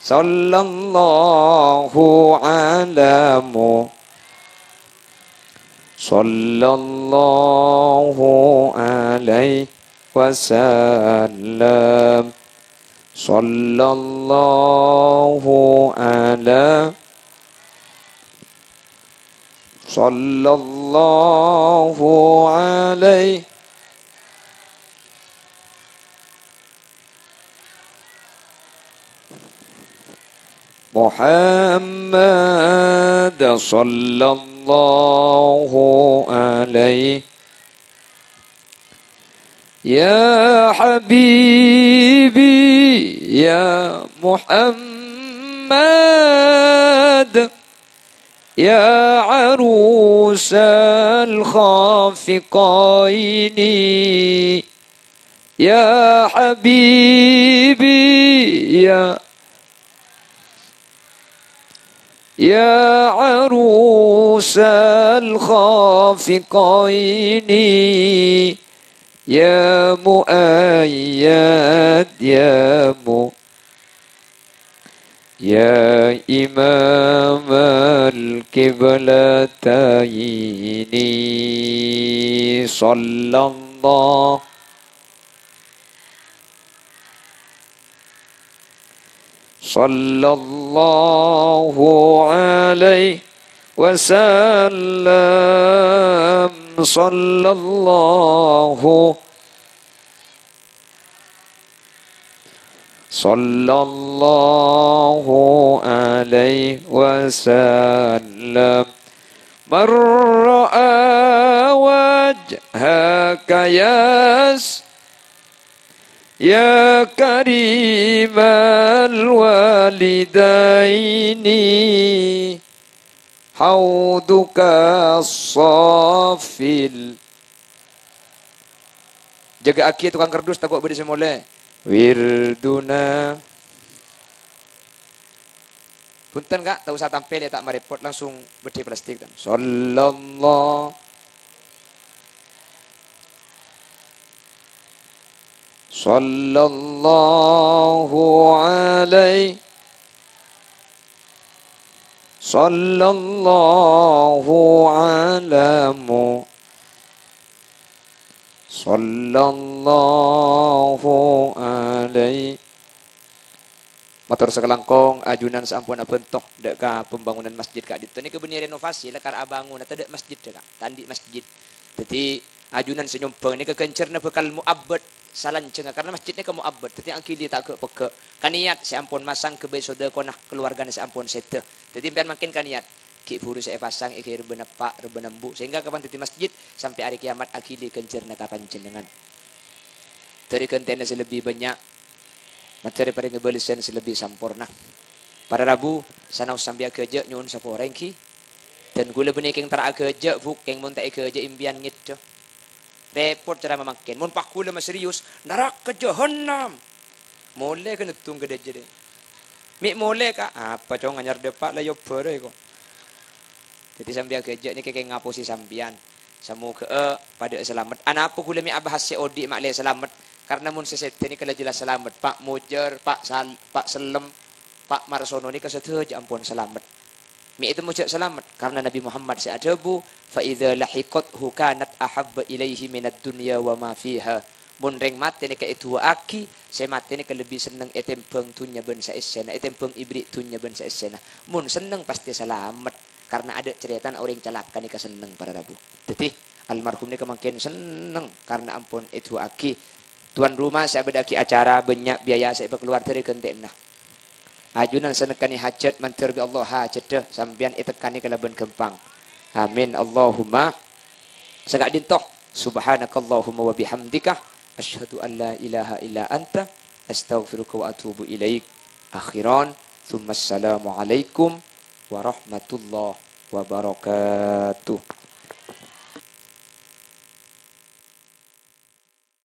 Sallallahu ala Mu-, sallallahu alaihi wasallam. Sallallahu ala, sallallahu alaihi Muhammad, sallallahu alaihi. Ya habibi, ya Muhammad, ya arusal khafiqaini, ya habibi, ya Ya arusal khafiqaini, ya muayyad, ya mu-, ya imamal qiblataini. Sallallahu Sallallahu alaihi wasallam. Sallallahu, sallallahu alaihi wasallam. Man ra'a wajhaka yas-, ya karimal walidaini, hauduka safil. Jâgâ'aghi tokang kardus, tako' bâdâ sè molè. Wirduna. Bhunten, Ka', ta' osa tampèl, ya, ta' marèpot, langsung beddhi plastik, ta'. Sallallahu, sallallahu alaihi, sallallahu ala mu-, sallallahu alaihi. Mator sakalangkong, ajunan saampon abhânto dâ' ka pembangunan masjid ka'dinto. Nèka bânnè renovasi, lakar abângon, tadâ' masjid, Ka'. Ta' andi' masjid. Dhâddhi, ajunan sè nyombhâng nèka ghânjhârânna bhâkal mu'abbad salanjhângnga, karna masjid nèka mu'abbad. Dhâddhi, anggili ta' ghâ'-pegghâ'. Ka niyat sè ampon masang ghâbây sodâkona kalowargana sè ampon sèdhâ. Dhâddhi, sampèyan mangkèn ka niyat. Ghi' bhuru sè èpasang è ghâbây rebbhâna eppa', rebbhâna embu', sehingga kapan dhâddhi masjid, sampè' arè kiamat aghili ghânjhârânna ka panjhennengngan. Dâri ghântèna sè lebbi bânnya', mator èparèngè bâlessan sè lebbi samporna. Para rabu, sanaos sambi aghâjâ' nyo'on sapora èngghi. Dan ghulâ bânnè kèng terro aghâjâ', Bu', kèng mon ta' èghâjâ' èmbiyan ngèdhâ. Rèpot ceramah mangkèn. Mon pas ghulâ maserius, "Naraka jahannam." Molè kèng neddhung ka dâjâ dâ'. "Mè' molè, Ka'." "Apa, Cong, anyar dâpa' la èobâ rè, ko'." Dhâddhi sampèyan aghâjâ' nèka kèng ngaposè sampèyan. Samoghâ'â padâ'â salamet. Anapa ghulâ mè' abahas sè odi' ma' lè salamet? Karna mon sè sèdhâ nèka la jelas salamet. Pa' Mojâr, Pa' Sal-, Pa' Sellem, Pa' Marsono nèka sadhâjâ ampon salamet. Mè' ètemmo jâ' salamet, karna Nabi Muhammad sè adhâbu, "Fa idza lahiqathu kanat ahabba ilaihi minad dunya wa ma fiha." Mon rèng matè nèka èdu'aaghi, sè matè nèka lebbi senneng ètèmbhâng dhunnya bân saèssèna, ètèmbhâng èberri' dhunnya bân saèssèna. Mon senneng pastè salamet, karna adâ' carètana orèng calaka nèka senneng, para rabu. Dhâddhi, almarhum nèka mangkèn senneng karna ampon èdu'aaghi. Tuan rumah sè abâdâ'aghi acara bânnya' biaya sè èpakalowar dâri ghântèna. Ajunan sè nèkkanè hajat, mandhâr bi' Allah hajhâddhâ sampèyan ètekkanè kalabân ghâmpang. Amin. Allahumma. Saka'dinto. Subhanakallahumma wa bihamdika. Asyhadu an la ilaha illa anta. Astaghfiruka wa atubu ilaik. Akhiran. Tsumma assalamualaikum warahmatullahi wabarakatuh.